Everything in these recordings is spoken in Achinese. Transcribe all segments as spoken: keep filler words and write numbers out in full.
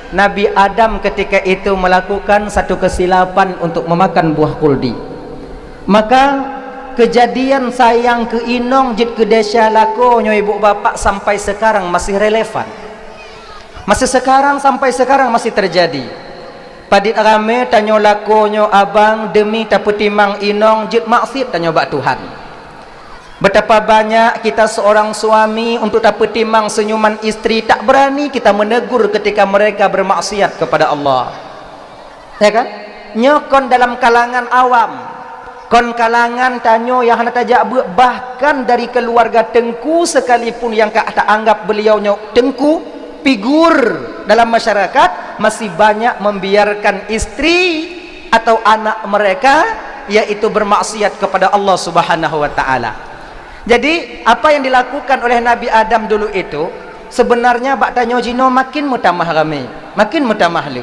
Nabi Adam ketika itu melakukan satu kesilapan untuk memakan buah kuldi. Maka, kejadian sayang keu inong jeuet keu desya lakoe nyoe ibu bapak sampai sekarang masih relevan. Masih sekarang, sampai sekarang masih terjadi. Padit ramé tanyoe lakoe nyoe abang demi tapeutimang inong jeuet maksiet tanyoe bak Tuhan. Betapa banyak kita seorang suami untuk tapeutimang senyuman istri, tak berani kita menegur ketika mereka bermaksiat kepada Allah. Ya kan? Nyoe kon dalam kalangan awam. Kon kalangan tanyoe nyang hana tajak beuet, bahkan dari keluarga teungku sekalipun nyang ka taanggap beliau nyoe teungku, figur dalam masyarakat, masih banyak membiarkan istri atau anak mereka, yaitu bermaksiat kepada Allah Subhanahu wa Ta'ala. Jadi, apa yang dilakukan oleh Nabi Adam dulu itu, sebenarnya bak tanyoe jinoe makin meutamah ramé, makin meutamah le.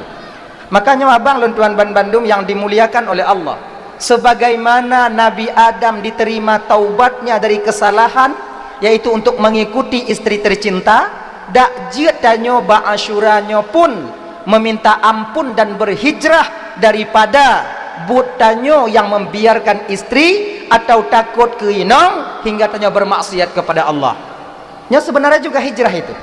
Maka nyoe abang lôn tuan ban bandum yang dimuliakan oleh Allah, sebagaimana Nabi Adam diterima taubatnya dari kesalahan, yaitu untuk mengikuti istri tercinta, dak jeuet tanyoe bak Asyura nyoe pun meminta ampun dan berhijrah daripada buet tanyoe yang membiarkan istri atau takot keu inong hingga tanyoe bermaksiat kepada Allah. Nyoe sebenarnya juga hijrah itu.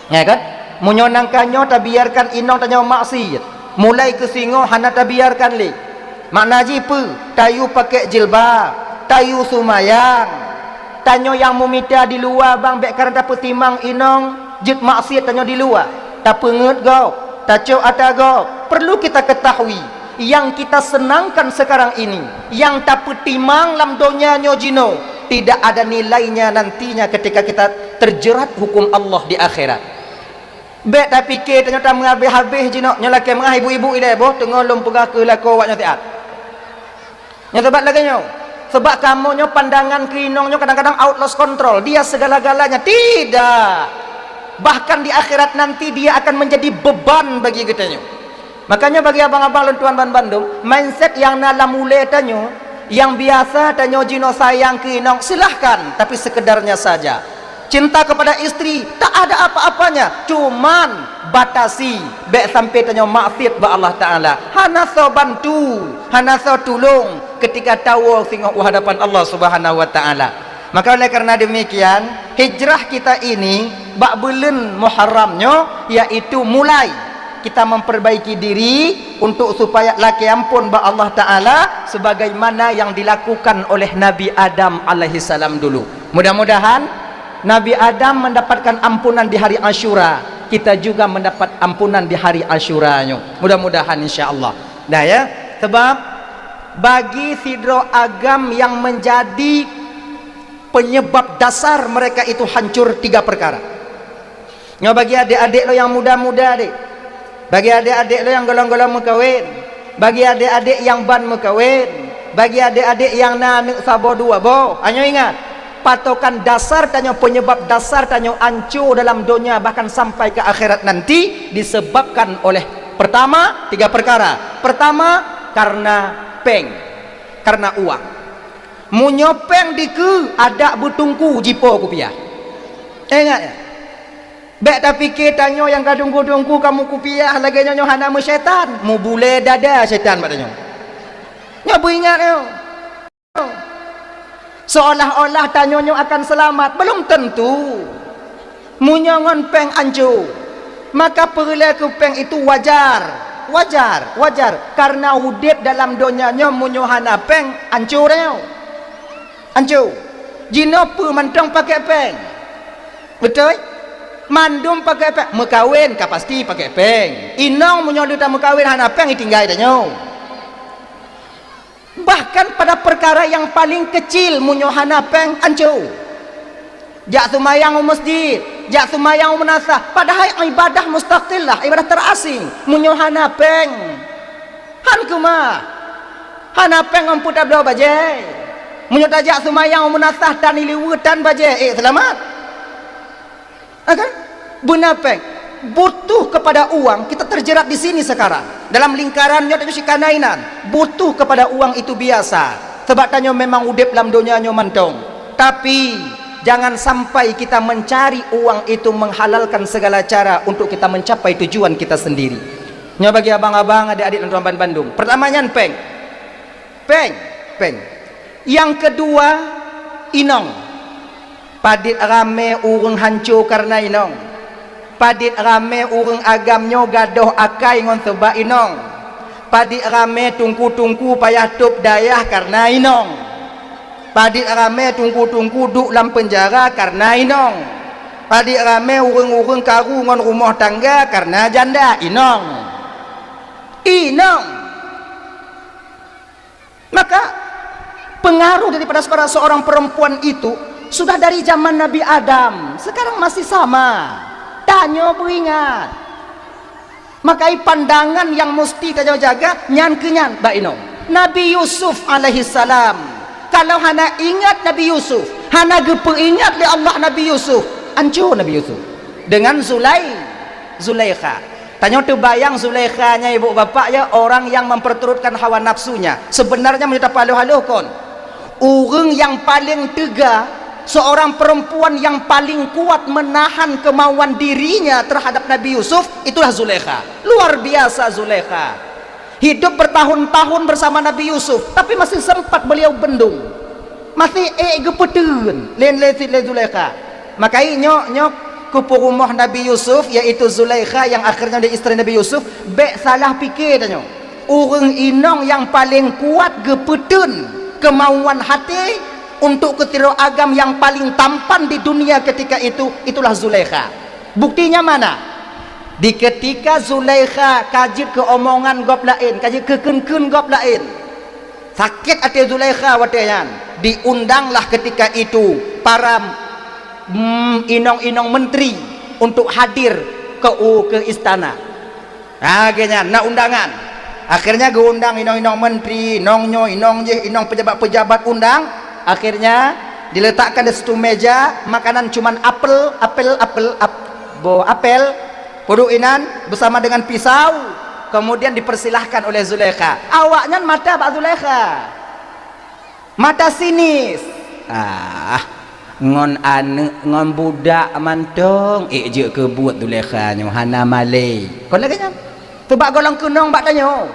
Ya kan? Meunyoe nangka nyoe tabiarkan inong tanyoe maksiat, mulai keu singoh hana tabiarkan lé. Makna jih peue? Tayue pakai jilbab, tayue seumayang. Tanyoe nyang meumita di luwa bang bék karena tapeutimang inong jeuet maksiat tanyoe di luwa. Tapeungeuet gob, tacok ata gob. Perlu kita ketahui, yang kita senangkan sekarang ini, yang tapeutimang lam donya nyoe jinoe, tidak ada nilainya nantinya ketika kita terjerat hukum Allah di akhirat. Bék tapike tanyoe tameuhabéh-habéh jinoe, nyoe lakée meu'ah ibu-ibu ilée boh teungoh lôn peugah keu lakoe awak nyoe siat. Nyoe sabab lagée nyoe. Sabab kamoe nyoe pandangan keu inong nyoe kadang-kadang out lost control. Dia segala-galanya. Tidak. Bahkan di akhirat nanti dia akan menjadi beban bagi geutanyoe. Makanya bagi abang-abang lôn tuan ban bandum, mindset nyang na lam ulée tanyoe, nyang biasa tanyoe jinoe sayang keu inong, silahkan, tapi sekedarnya saja. Cinta kepada istri tak ada apa-apanya, cuman batasi, bék sampai tanyoe maksiat bak Allah Taala. Hana soe bantu, hana soe tulông ketika tawoe singoh u hadapan Allah Subhanahu wa Taala. Maka oleh karena demikian, hijrah kita ini bak buleuen Muharram nyoe, yaitu mulai kita memperbaiki diri untuk supaya lakée ampôn bak Allah Taala sebagaimana yang dilakukan oleh Nabi Adam alaihissalam dulu. Mudah-mudahan Nabi Adam mendapatkan ampunan di hari Asyura, kita juga mendapat ampunan di hari Asyura nyoe. Mudah-mudahan, insya Allah. Dah ya, sebab bagi sidroe agam yang menjadi penyebab dasar mereka itu hancur tiga perkara. Nyoe bagi adék-adék lo nyang muda-muda deh. Bagi adék-adék lo nyang golom-golom meukawen. Bagi adék-adék nyang ban meukawen. Bagi adék-adék nyang na aneuk saboh dua boh. Nyoe ingat, patokan dasar tanyoe, penyebab dasar tanyoe anco dalam donya bahkan sampai ke akhirat nanti disebabkan oleh, pertama, tiga perkara. Pertama, karena péng, karena uang. Meunyoe péng dikeue, adak beutungku jipo kupiah. Ingat ya. Bék tapike tanyoe nyang ka teungku-teungku kamoe kupiah lagée nyoe, nyoe hana meusyaitan, meubulée dada syaitan bak tanyoe. Nyoe beuingat nyoe. Seolah-olah tanyoe nyoe akan seulamat, belum tentu. Meunyoe ngon péng anco, maka peureulée keu péng itu wajar. Wajar, wajar. Karena udeb dalam donya nyoe meunyoe hana péng, anco tanyoe. Anco. Jinoe peue mantong pakai péng. Beutôi? Mandum pakai péng. Meukawen ka pasti pakai péng. Inong meunyoe leuta meukawen hana péng, itinggai tanyoe. Bahkan pada perkara yang paling kecil meunyoe hana péng, anco. Jak seumayang u masjid, jak seumayang u meunasah, padahai ibadah mustaqillah, ibadah terasing. Meunyoe hana péng, han keumah. Hana péng ngon peue tabloe bajée. Meunyoe tajak seumayang u meunasah tan iliweutan bajée, ék seulamat. Ha kan? Beuna péng. Butuh kepada uang, kita terjerat di sini sekarang. Dalam lingkaran nyoe tanyoe sikana inan. Butuh kepada uang itu biasa. Sebab tanyoe memang udeb lam donya nyoe mantong. Tapi, Jangan sampai kita mencari uang itu menghalalkan segala cara untuk kita mencapai tujuan kita sendiri. Nyoe bagi abang-abang, adik-adik dan tuan bandum. Pertama nyan péng. Péng, péng. Yang kedua, inong. Padit ramé ureuëng hanco kareuna inong. Padit ramé ureuëng agam nyoe gadôh akai ngon seubab inong. Padit ramé tungku-tungku payah tôb dayah kareuna inong. Padit ramé tungku-tungku duek lam peunjara kareuna inong. Padit ramé ureuëng-ureuëng karu ngon rumoh tangga kareuna janda inong. Inong. Maka, pengaruh daripada seorang perempuan itu sudah dari zaman Nabi Adam, sekarang masih sama. Tanyoe beuingat. Maka, pandangan yang mesti tanyoe jaga, nyan keuh nyan, bak inong. Nabi Yusuf alaihissalam, kalau hana ingat Nabi Yusuf, hana geupeuingat lé Allah Nabi Yusuf, anco Nabi Yusuf. Dengan Zulai-, Zulaikha. Tanyoe teubayang Zulaikha nyan, ibu bapak, ya, orang yang memperturutkan hawa nafsunya. Sebenarnya, meunyoe tapeuhaloh-haloh kon, ureuëng yang paling teuga, seorang perempuan yang paling kuat menahan kemauan dirinya terhadap Nabi Yusuf, itulah Zulaikha. Luar biasa Zulaikha. Hidup bertahun-tahun bersama Nabi Yusuf, tapi masih sempat beliau bendung. Masih ék geupeuteun, lén lé Siti Zulaikha. Maka nyoe, nyoe keupeue rumoh Nabi Yusuf, yaitu Zulaikha yang akhirnya jadi istri Nabi Yusuf, bék salah pike tanyoe. Ureuëng inong yang paling kuat geupeuteun keumauan hati untuk keusidroe agam yang paling tampan di dunia ketika itu, itulah Zulaikha. Buktinya mana? Di ketika Zulaikha ka jeuet keu omongan gob laén, ka jeuet keu kheun-kheun gob laén, sakét até Zulaikha watée nyan. Diundanglah ketika itu para, mm, inong-inong menteri untuk hadir ke u-, ke istana. Ha, geuh nyan na undangan. Akhirnya geuundang inong-inong menteri, inong nyoe, inong jih, inong pejabat-pejabat undang. Akhirnya diletakkan di situ meja, makanan cuman apel, apel, apel, ap-, boh apel, peuduek inan bersama dengan pisau, kemudian dipersilahkan oleh Zulaikha. Awaknyan mata bak Zulaikha. Mata sinis. Ah, ngon aneuëk, ngon budak mantong, ék jeuet keu buet Zulaikha nyoe hana malée. Kon lagée nyan. Teubak golom keunong bak tanyoe.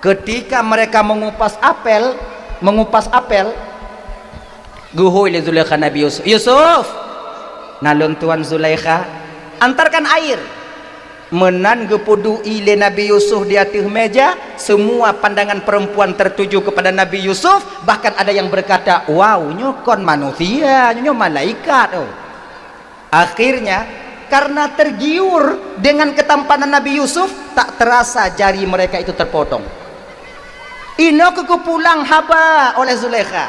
Ketika mereka mengupas apel, mengupas apel, geuhôi lé Zulaikha Nabi Yusuf, "Yusuf, na lôn tuan Zulaikha, antarkan air." Meunan geupeuduek lé Nabi Yusuf di ateueh meja, semua pandangan perempuan tertuju kepada Nabi Yusuf, bahkan ada yang berkata, "Wow, nyoe kon manusia, nyoe malaikat, oh." Akhirnya, karena tergiur dengan ketampanan Nabi Yusuf, tak terasa jari mereka itu terpotong. Inoe keuh geupulang haba oleh Zulaikha.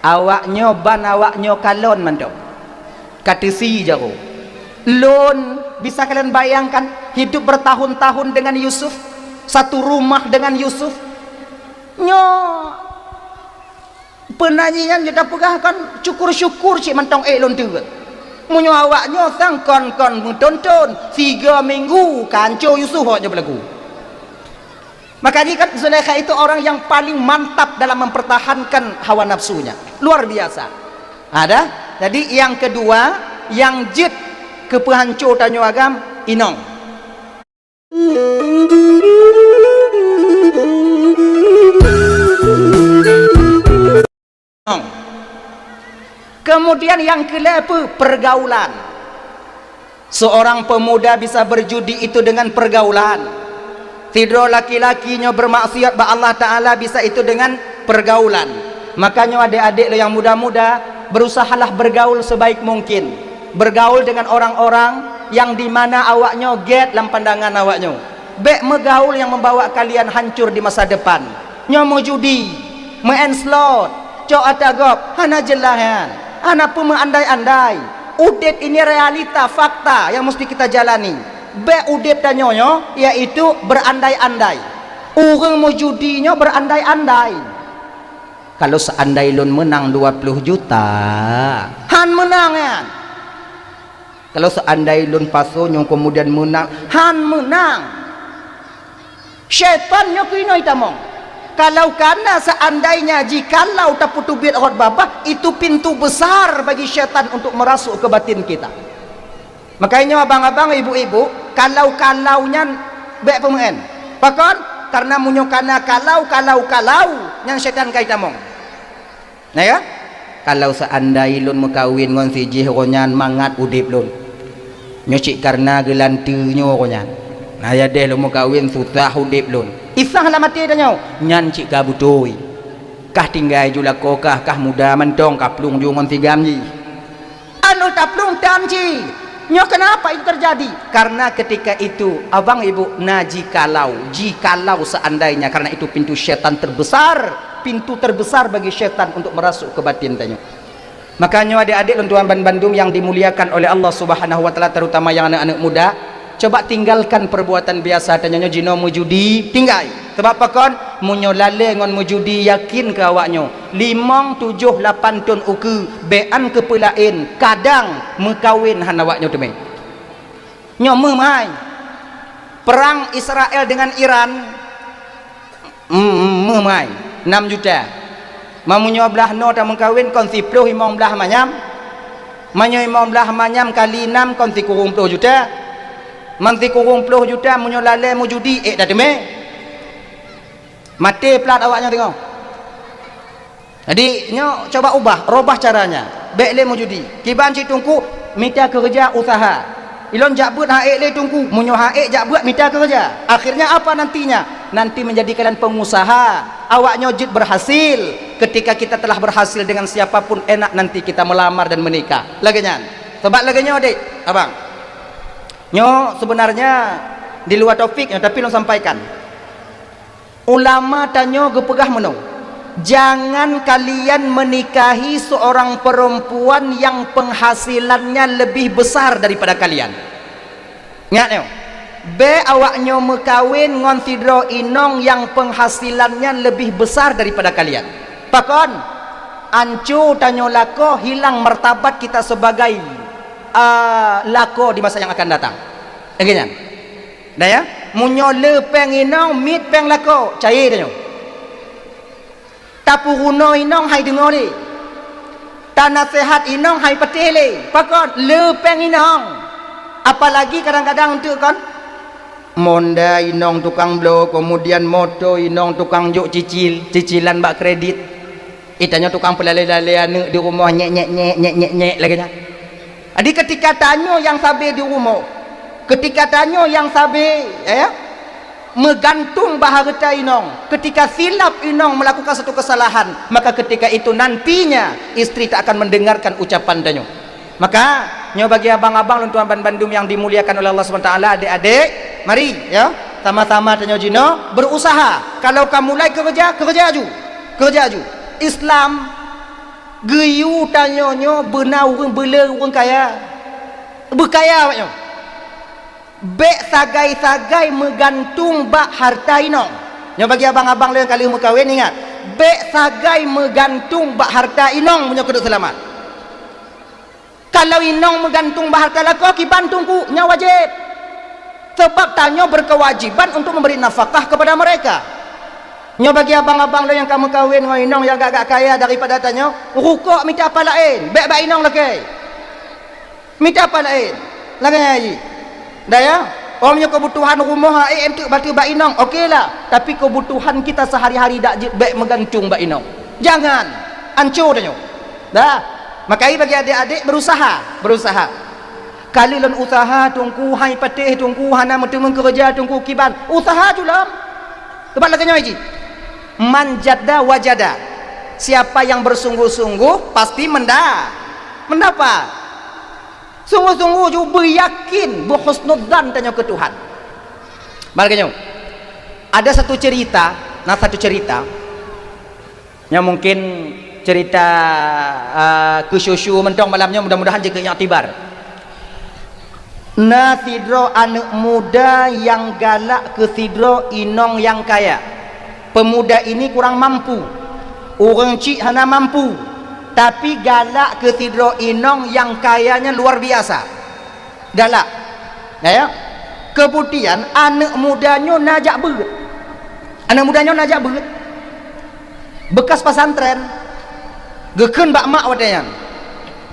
Awaknyoe ban awaknyoe kalon mantong. Ka teusie jaroe. Lôn, bisa kalian bayangkan, hidup bertahun-tahun dengan Yusuf, satu rumah dengan Yusuf. Nyoe, peue na jih nyan, jeuet tapeugah kan, syukur-syukur cit mantong ék lôn teuet. Meunyoe awaknyoe sang kon-kon meuthon-thon, tiga minggu ka anco Yusuf awaknyoe beulagu. Maka jih kan Zulaikha itu orang yang paling mantap dalam mempertahankan hawa nafsunya. Luar biasa. Ada. Jadi yang kedua, yang jeuet keu peuhanco tanyoe agam, inong. Kemudian yang keulhèe peue? Pergaulan. Seorang pemuda bisa berjudi itu dengan pergaulan. Sidroe laki-laki nyoe bermaksiat bak Allah Ta'ala bisa itu dengan pergaulan. Makanya adék-adék lo nyang muda-muda, berusahalah bergaul sebaik mungkin. Bergaul dengan orang-orang yang di mana awaknyoe gét lam pandangan awaknyoe. Bék meugaul nyang membawa kalian hancur di masa depan. Nyoe meujudi, meu'en slot, cok ata gob, hana jeulaih nyan. Hana peue meuandai-andai. Udeb ini realita, fakta nyang musti kita jalani. Bék udeb tanyoe nyoe, yaitu berandai-andai. Ureuëng meujudi nyoe berandai-andai. Kalau seandai lôn menang dua puluh juta, han meunang nyan. Kalau seandai lôn pasoe nyoe kemudian meunang, han meunang. Syaitan nyoe keunoe tamong. Kalau kana seandainya jikalau tapeuteubiet rot babah, itu pintu besar bagi syaitan untuk merasuk ke batin kita. Makanya nyoe abang-abang, ibu-ibu, kalau-kalau nyan bék peumeuén. Pakon? Karena meunyoe kana kalau, kalau, kalau, nyan syaitan ka itamong. Nah ya, kalau seandai lôn meukawen ngon si jih uroe nyan mangat udeb lôn. Nyoe cit karena geulanteue nyoe uroe nyan. Nah ya deh lôn meukawen susah udeb lôn. Isah lam até tanyoe, nyan cit ka beutôi. Kah tinggai ju lakoe kah, kah muda mantong ka plueng ju ngon si gam jih. Anu taplueng tam jih. Nyoe kenapa itu terjadi? Karena ketika itu, abang ibu, na jikalau, jikalau seandainya, karena itu pintu syaitan terbesar, pintu terbesar bagi syaitan untuk merasuk ke batin tanyoe. Makanya adik-adik lôn tuan ban bandum yang dimuliakan oleh Allah Subhanahu wa Taala, terutama yang anak-anak muda, coba tinggalkan perbuatan biasa tanyoe nyoe jinoe meujudi, tinggai. Sebab pakon? Meunyoe lalée ngon meujudi, yakin keu awaknyoe, limong, tujoh, lapan thon ukeue, bék an keu peulaén, kadang meukawen hana awaknyoe teumé. Nyoe meuh meuhai. Perang Israel dengan Iran, mm, meuh meuhai, enam juta. Ma meunyoe blaih noe tameukawen kon siploh limong blaih manyam. Meunyoe limong blaih manyam kali enam kon sikureueng ploh juta. Man sikureueng ploh juta meunyoe lalée meujudi, ék tateumé. Maté plat awaknyoe teungoh. Jadi, nyoe coba ubah, robah caranya. Bék lé meujudi. Kiban cit teungku, mita keureuja usaha. Ilôn jak beuet ha ék lé teungku, meunyoe ha ék jak beuet mita keureuja. Akhirnya apa nantinya? Nanti menjadi kalian pengusaha. Awaknyoe jeuet berhasil. Ketika kita telah berhasil dengan siapa pun, enak nanti kita melamar dan menikah. Lagée nyan. Sebab lagée nyoe, dek, abang. Nyoe sebenarnya di luar topik, tapi lôn sampaikan. Ulama tanyoe geupeugah meunoe, "Jangan kalian menikahi seorang perempuan yang penghasilannya lebih besar daripada kalian." Ingat nyoe, bék awaknyoe meukawen ngon sidroe inong nyang penghasilannya lebih besar daripada kalian. Pakon? Anco tanyoe lakoe, hilang martabat kita sebagai, a, lakoe di masa yang akan datang. Lagée nyan. Dah ya, meunyoe le péng inong, miet péng lakoe, cayée tanyoe. Tapeurunoe inong hai deungoe lé. Tanaseuhat inong hai patéh lé. Pakon? Le péng inong. Apalagi kadang-kadang enteuk kon, monda inong tukang bloe, kemudian moto inong tukang jok cicil, cicilan bak kredit. Eh, tanyoe tukang peulalée-lalée aneuëk di rumoh, nyek, nyek, nyek, nyek, nyek, nyek, lagée nyan. Jadi, ketika tanyoe nyang sabe di rumoh, ketika tanyoe nyang sabe, ya, ya, meugantung bak hareuta inong, ketika silap inong melakukan satu kesalahan, maka ketika itu nantinya istri tak akan mendengarkan ucapan tanyoe. Maka, nyoe bagi abang-abang lôn tuan ban bandum nyang dimuliakan oleh Allah Subhanahu Wa Taala, adik-adik, mari, ya, sama-sama tanyoe jinoe berusaha. Kalau ka mulai keureuja, keureuja aju. Keureuja aju. Islam geuyue tanyoe nyoe beuna ureuëng beule ureuëng kaya. Beukaya awaknyoe. Bék sagai-sagai meugantung bak hareuta inong. Nyoe bagi abang-abang lé nyang ka lheueh meukawen, ingat, bék sagai meugantung bak hareuta inong meunyoe keuneuk seulamat. Kalau inong meugantung bak hareuta lakoe, kiban teungku, nyan wajéb. Sebab tanyoe berkewajiban untuk memberi nafkah kepada mereka. Nyoe bagi abang-abang lôn nyang ka meukawen ngon inong nyang agak-agak kaya daripada tanyoe, rukok mita pat laén, bék bak inong lakée. Mita pat laén. Lagée nyan jih. Dah ya? Oh, meunyoe keubutuhan rumoh, eh, enteuk bateue bak inong, oke lah. Tapi keubutuhan kita sehari-hari dak jeuet bék meugantung bak inong. Jangan. Anco tanyoe. Dah. Makajih bagi adik-adik berusaha, berusaha. Kali lôn usaha teungku, hai patéh teungku, hana meuteumé keureuja teungku, kiban. Usaha ju lom. Teumpat lagée nyoe jih. Man jadda wajada. Siapa yang bersungguh-sungguh pasti menda-, mendapat. Sungguh-sungguh ju beuyakin, beuhusnudzan tanyoe keu Tuhan. Bak lagée nyoe. Ada satu cerita, na satu cerita. Nyoe mungkin cerita, ah, keusyeu-syeu mantong malam nyoe, mudah-mudahan jeuet keu iktibar. Na sidroe aneuëk muda nyang galak keu sidroe inong nyang kaya. Pemuda ini kurang mampu. Ureuëng chik hana mampu, tapi galak keu sidroe inong nyang kaya nyan luar biasa. Galak. Ya, ya. Kemudian aneuëk muda nyoe na jak beuet. Aneuëk muda nyoe na jak beuet. Bekas pesantren, geukheun bak mak watée nyan,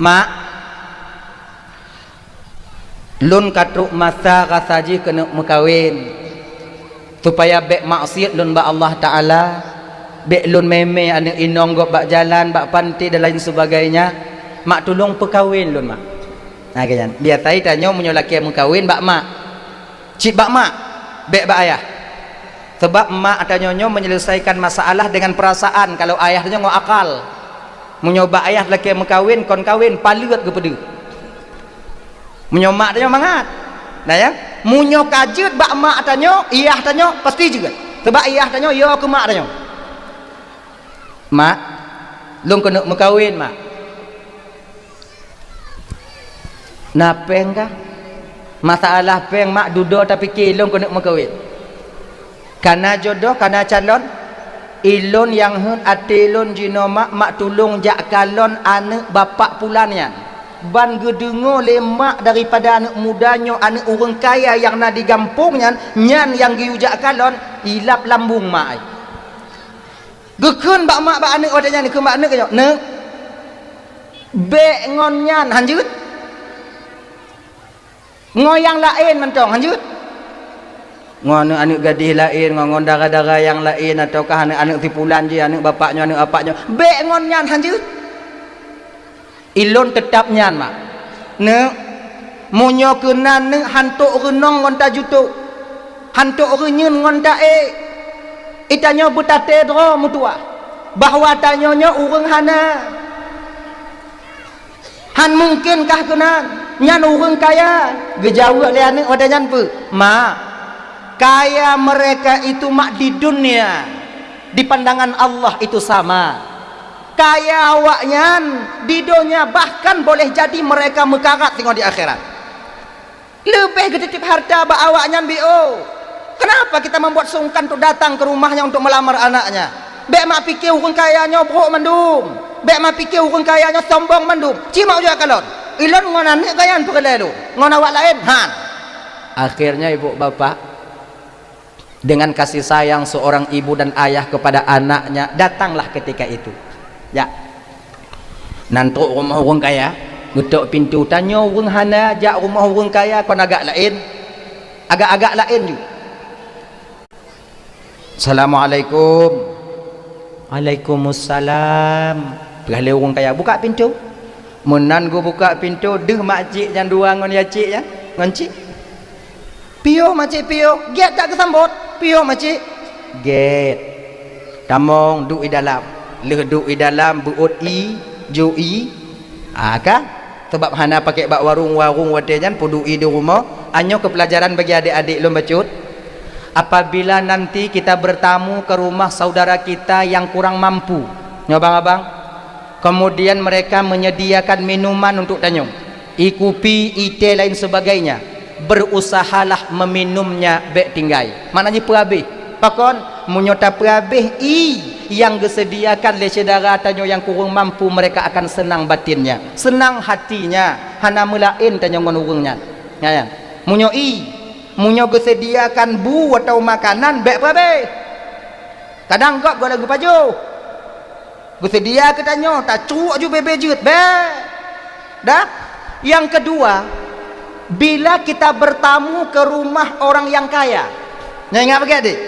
"Mak, lôn ka trok masa rasa jih keuneuk meukawen, supaya bék maksiet lôn bak Allah Taala, bék lôn mé-mé aneuëk inong gob bak jalan, bak panté dan lain sebagainya. Mak, tulông peukawen lôn, Mak." Nah, keu nyan. Biasa tanyoe meunyoe lakée meukawen bak mak. Cit bak mak, bék bak ayah. Sabab mak tanyoe nyoe menyelesaikan masalah dengan perasaan, kalau ayah tanyoe ngon akal. Meunyoe bak ayah lakée meukawen, kon kawen, paleuet geupeudeuh. Meunyoe mak tanyoe mangat. Nah, ya. Meunyoe ka jeuet bak mak tanyoe, iyah tanyoe pasti jeuet. Sabab iyah tanyoe yo keu mak tanyoe. "Mak, lôn keuneuk meukawen, Mak." "Na péng kah?" "Masalah péng, Mak, dudoe tapike, lôn keuneuk meukawen. Kana jodoh, kana calon, ilôn nyang heuet até lôn jinoe, Mak, Mak tulông jak kalon aneuëk bapak pulan nyan. Ban geudeungoe lé mak daripada aneuëk muda nyoe aneuëk ureuëng kaya nyang na di gampông nyan, nyan nyang geuyue jak kalon, ilab lambông mak ai." Geukheun bak mak bak aneuëk watée nyan, geukheun bak aneuëk nyoe, "Neuk, bék ngon nyan hanjeuet. Ngon nyang laén mantong hanjeuet. Ngon aneuëk-aneuëk gadéh laén, ngon, ngon dara-dara nyang laén, atawa kah aneuëk-aneuëk sipulan jih, aneuëk bapak nyoe, aneuëk apak nyoe, bék ngon nyan hanjeuet. Ilôn teutab nyan, Mak. Neuk, meunyoe keunan neuk hantok reunong ngon tajutok, hantok reunyeun ngon taék, itanyoe beutaté droe meutuwah bahwa tanyoe nyoe ureuëng hana. Han mungken kah keunan, nyan ureuëng kaya." Geujaweueb lé aneuëk watée nyan peue? "Mak, kaya mereka itu, Mak, di dunia, di pandangan Allah itu sama. Kaya awaknyan di donya, bahkan boleh jadi mereka meukarat singoh di akhirat. Leubeh geutitip harta bak awaknyan, biôh. Kenapa kita membuat sungkan untuk datang ke rumahnya untuk melamar anaknya? Bék mak pike ureuëng kaya nyoe brok mandum. Bék mak pike ureuëng kaya nyoe sombong mandum. Ci mak ujak kalon. Ilôn ngon aneuëk kaya nyan peureulée lôn. Ngon awak laén, han." Akhirnya ibu bapak, dengan kasih sayang seorang ibu dan ayah kepada anaknya, datanglah ketika itu. Ya. Nan trok rumoh ureuëng kaya, geutok pintoe, tanyoe ureuëng hana jak rumoh ureuëng kaya kon agak laén. Agak-agak laén ju. "Assalamualaikum." "Waalaikumsalam." Peugah lé ureuëng kaya, "Buka pintoe." Meunan geubuka pintoe, deuh makcik nyan dua ngon yacik nyan, ngon cik. "Piôh makcik, piôh." "Gét that geusambot?" "Piôh makcik." "Gét." "Tamong, duek i dalam." Lheueh duek i dalam, beuôt ie, jok ie. Ah, ka? Sabab hana pakék bak warong-warong watée nyan, peuduek ie di rumoh. Nyoe keu peulajaran bagi adék-adék lôn bacut. Apabila nanti kita bertamu ke rumah saudara kita yang kurang mampu, nyoe abang-abang, kemudian mereka menyediakan minuman untuk tanyoe, ie kupi, ie teh, lain sebagainya, berusahalah meminumnya, bék tinggai. Maknanya peuhabéh. Pakon? Meunyoe tapeuhabéh ie nyang geuseudiakan lé syedara tanyoe nyang kureueng mampu, mereka akan senang batinnya, senang hatinya, hana meulaén tanyoe ngon ureuëng nyan. Nyan. Meunyoe ie, meunyoe geuseudiakan bu atawa makanan, bék peuhabéh. Kadang gob gohlom geupajoh. Geuseudia keu tanyoe, tacok ju bebe jeuet, bék. Dah? Yang kedua, bila kita bertamu ke rumah orang yang kaya. Nyan ingat bagai deh.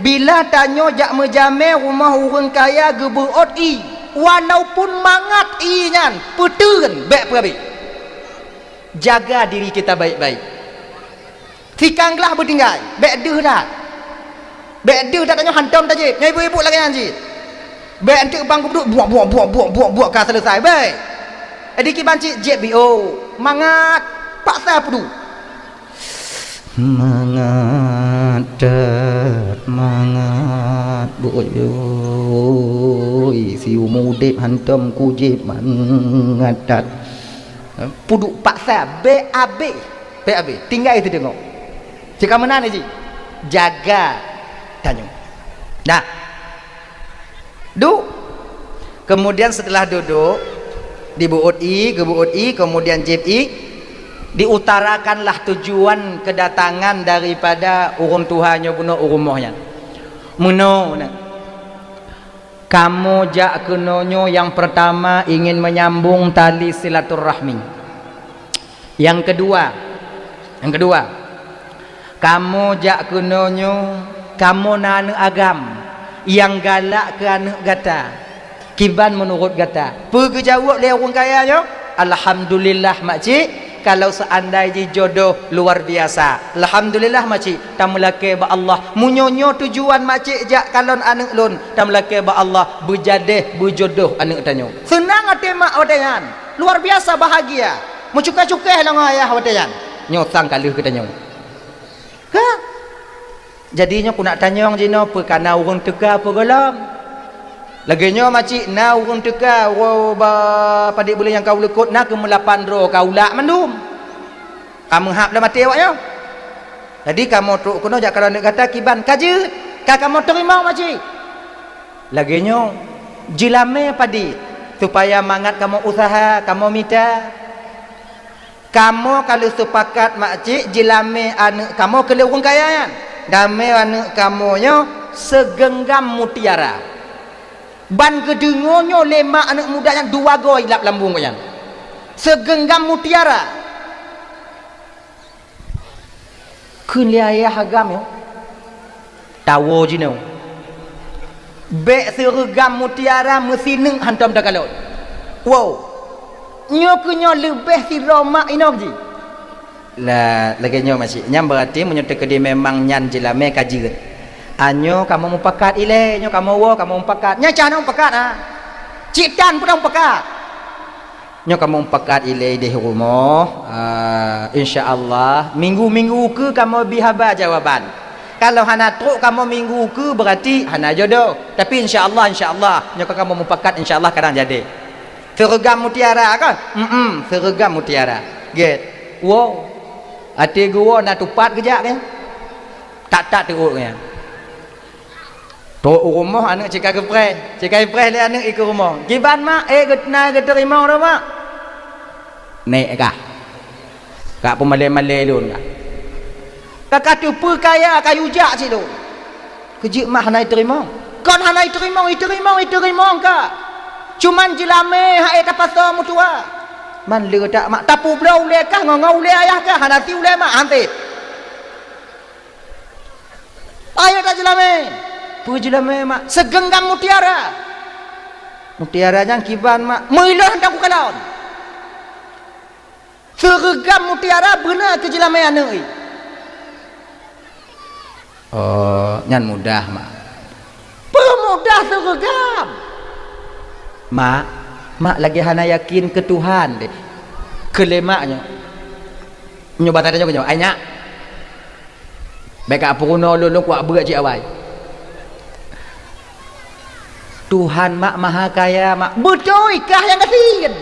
Bila tanyoe jak meujamé rumoh ureuëng kaya geubeuôt ie, walaupun mangat ie nyan, peuteun, bék peuhabéh. Jaga diri kita baik-baik. Sikang glah beutinggai, bék deuh that. Bék deuh that tanyoe hantom tajieb. Nyoe ibu-ibu lagée nyan cit. Bék enteuk bang geuduek buok, buok, buok, buok, buok, buok ka selesai. Bék. Jadi kiban cit jieb bio. Mangat paksa peuduek. Mangat that, mangat. Beuôt yoi, siumu udeb hantom kujieb mangat that. Peuduek paksa, bék abéh. Bék abéh, tinggai teudeungoe. Cit ka meunan jih. Jaga tanyoe. Nah. Duek. Kemudian setelah duduk, dibeuôt ie, geubeuôt ie, kemudian jieb ie, diutarakanlah tujuan kedatangan daripada ureuëng tuha nyoe bunoe u rumoh nyan. Meunoe, nah. Kamoe jak keunoe nyoe nyang peurtama ingin menyambung tali silaturahmi. Nyang keudua, nyang keudua, kamoe jak keunoe nyoe, kamoe na aneuëk agam nyang galak keu aneuëk gata. Kiban meunurot gata? Peue geujaweueb lé ureuëng kaya nyoe? "Alhamdulillah, makcik, kalau seandai jih jodoh luar biasa. Alhamdulillah, makcik, tameulakée bak Allah. Meunyoe nyoe tujuan makcik jak kalon aneuëk lôn, tameulakée bak Allah, beujadeh, beujodoh aneuëk tanyoe." Seunang até mak watée nyan. Luar biasa bahagia. Meucukéh-cukéh lé ngon ayah watée nyan. Nyoe sang ka lheueh geutanyoe. Ka? Jadi nyoe keuneuk tanyong jinoe, peue ka na ureuëng teuka peue gohlom? Lagée nyoe makcik, na ureuëng teuka, uroe ba padit buleuen nyang ka u likot na keu meulapan droe ka ulak mandum. Ka meuhab lom até awak nyoe. Jadi kamoe trok keunoe jak kalon aneuëk gata kiban ka jeuet, ka kamoe teurimong makcik. Lagée nyoe, jilamé padit, supaya mangat kamoe useuha, kamoe mita. Kamoe ka lheueh seupakat makcik jilamé aneuëk kamoe keu lé ureuëng kaya nyan. Damé aneuëk kamoe nyoe sigeunggam mutiara. Ban geudeungoe nyoe lé mak aneuëk muda nyan dua goe ilab lambung geuh nyan. Sigeunggam mutiara. Kheun lé ayah agam nyoe, tawoe jinoe. Bék sireugam mutiara meusineuk hantom takalon. Wow! Nyoe keuh nyoe leubeh sidroe mak inong jih. Lah, lagée nyoe makcik. Nyan beurati meunyoe teukeudi memang nyan jilamé ka jeuet. Nyoe kamoe mupakat ilée, nyoe kamoe woe kamoe mupakat. Nyan cah na mupakat, ha. Cit tan peue mupakat. Nyoe kamoe mupakat ilée ideh rumoh, ah, insya Allah minggu-minggu keu kamoe bi haba jawaban. Kalau hana trok kamoe minggu keu, beurati hana jodoh. Tapi insya Allah, insya Allah, nyoe ka kamoe mupakat, insya Allah kadang jadi. Sireugam mutiara kan? Mm-mm, sireugam mutiara. Gét. Woe. Até geuwoe na tupat geujak kan? Tak-tak teuôt kan? Trok u rumoh aneuëk cit ka geupreh, cit ka geupreh lé aneuëk ikeue rumoh. Kiban mak, eh, na geuteurimong droe mak? Nék kah? Ka peumalée-malée lôn kah? Ka ka teupeu kaya ka yue jak cit lôn. Keujeuet mak hana iteurimong? Kon hana iteurimong, iteurimong, iteurimong ka. Cuman jilamé hai tapasoe meutuwa. Man le tak mak tapeubloe ulée kah ngon, ngon ulée ayah kah hana si ulée mak hanté. Ayo tajeulamé. Peue jeulamé mak? Sigeunggam mutiara. Mutiara nyan kiban mak? Meuiloh hantom kukalon. Sireugam mutiara beuna keu jeulamé aneuëk. Oh, nyan mudah mak. Peue mudah sireugam? Mak, mak lagée hana yakin keu Tuhan deh. Keu lé mak nyoe. Nyoe bata nyoe, nyoe, ai nyak. Bék ka peurunoe lôn, lôn kuak beuet cit awai. Tuhan mak maha kaya mak. Beutôi kah nyang gasien?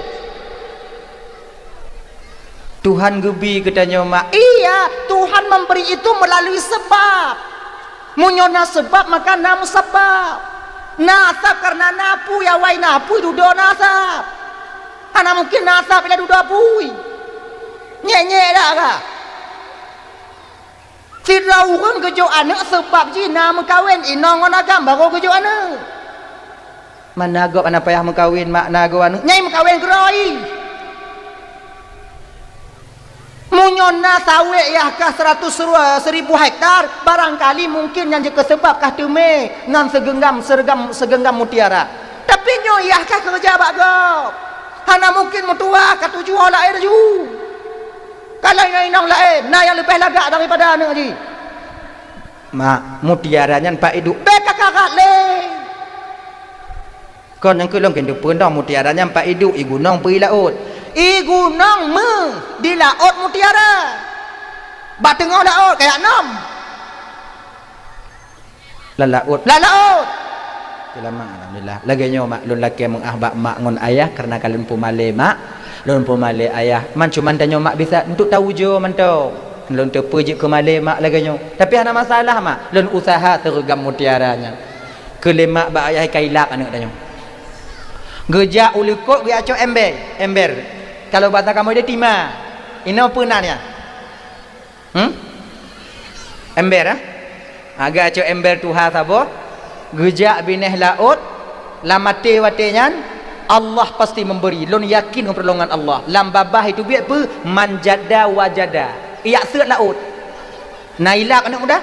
Tuhan geubi geutanyoe mak. Iya, Tuhan memberi itu melalui sebab. Meunyoe na seubab maka na meusabab. Na asab kareuna na apui, awai na apui dudoe na asab. Hana mungken na asab bila dudoe apui. Nyek-nyek dak kah? Sidroe ureuëng geujok aneuëk seubab jih na meukawen inong ngon agam barô geujok aneuëk. Mana gob hana payah meukawen mak na goe aneuëk nyai meukawen keudroe. Meunyoe na sawét yah kah seratus seuribu hektar, barangkali mungken nyang jeuet keu seubab kah teumé ngon sigeunggam, sireugam, sigeunggam mutiara. Tapi nyoe yah kah keureuja bak gob. Hana mungken meutuwah ka tujoh laén laju. Ka laén inong laén, na nyang leubeh lagak daripada aneuëk jih. Mak, mutiara nyan pat iduek, bék ka karat lé. Kon nyang keu lôn keuneuk peudong mutiara nyan pat iduek, i gunong peue i laôt. I gunong meuh, di laôt mutiara. Bak teungoh laôt kajak nom. Lam laôt, lam laôt. Seulamat, alhamdulillah. Lagée nyoe mak, lôn lakée meuáh bak mak ngon ayah kareuna ka lôn peumalée mak, lôn peumalée ayah. Man cuman tanyoe mak bisa untuk taujoe mantong. Lôn teupeu jeuet keu malée mak lagée nyoe. Tapi hana masalah mak, lôn useuha sireugam mutiara nyan. Keu lé mak bak ayah ka ilab aneuëk tanyoe. Geujak u likot geujak cok ember, ember. Kalau basa kamoe dia tima. Inoe peue nan nyan? Hmm? Ember, eh? Agak cok ember tuha saboh, geujak binéh laôt, Lam até watée nyan, Allah pasti memberi. Lôn yakin ngon pertolongan Allah. Lam babah itu biet peue? Man jadda wajada. Ijak seuet laôt. Na ilab aneuëk muda?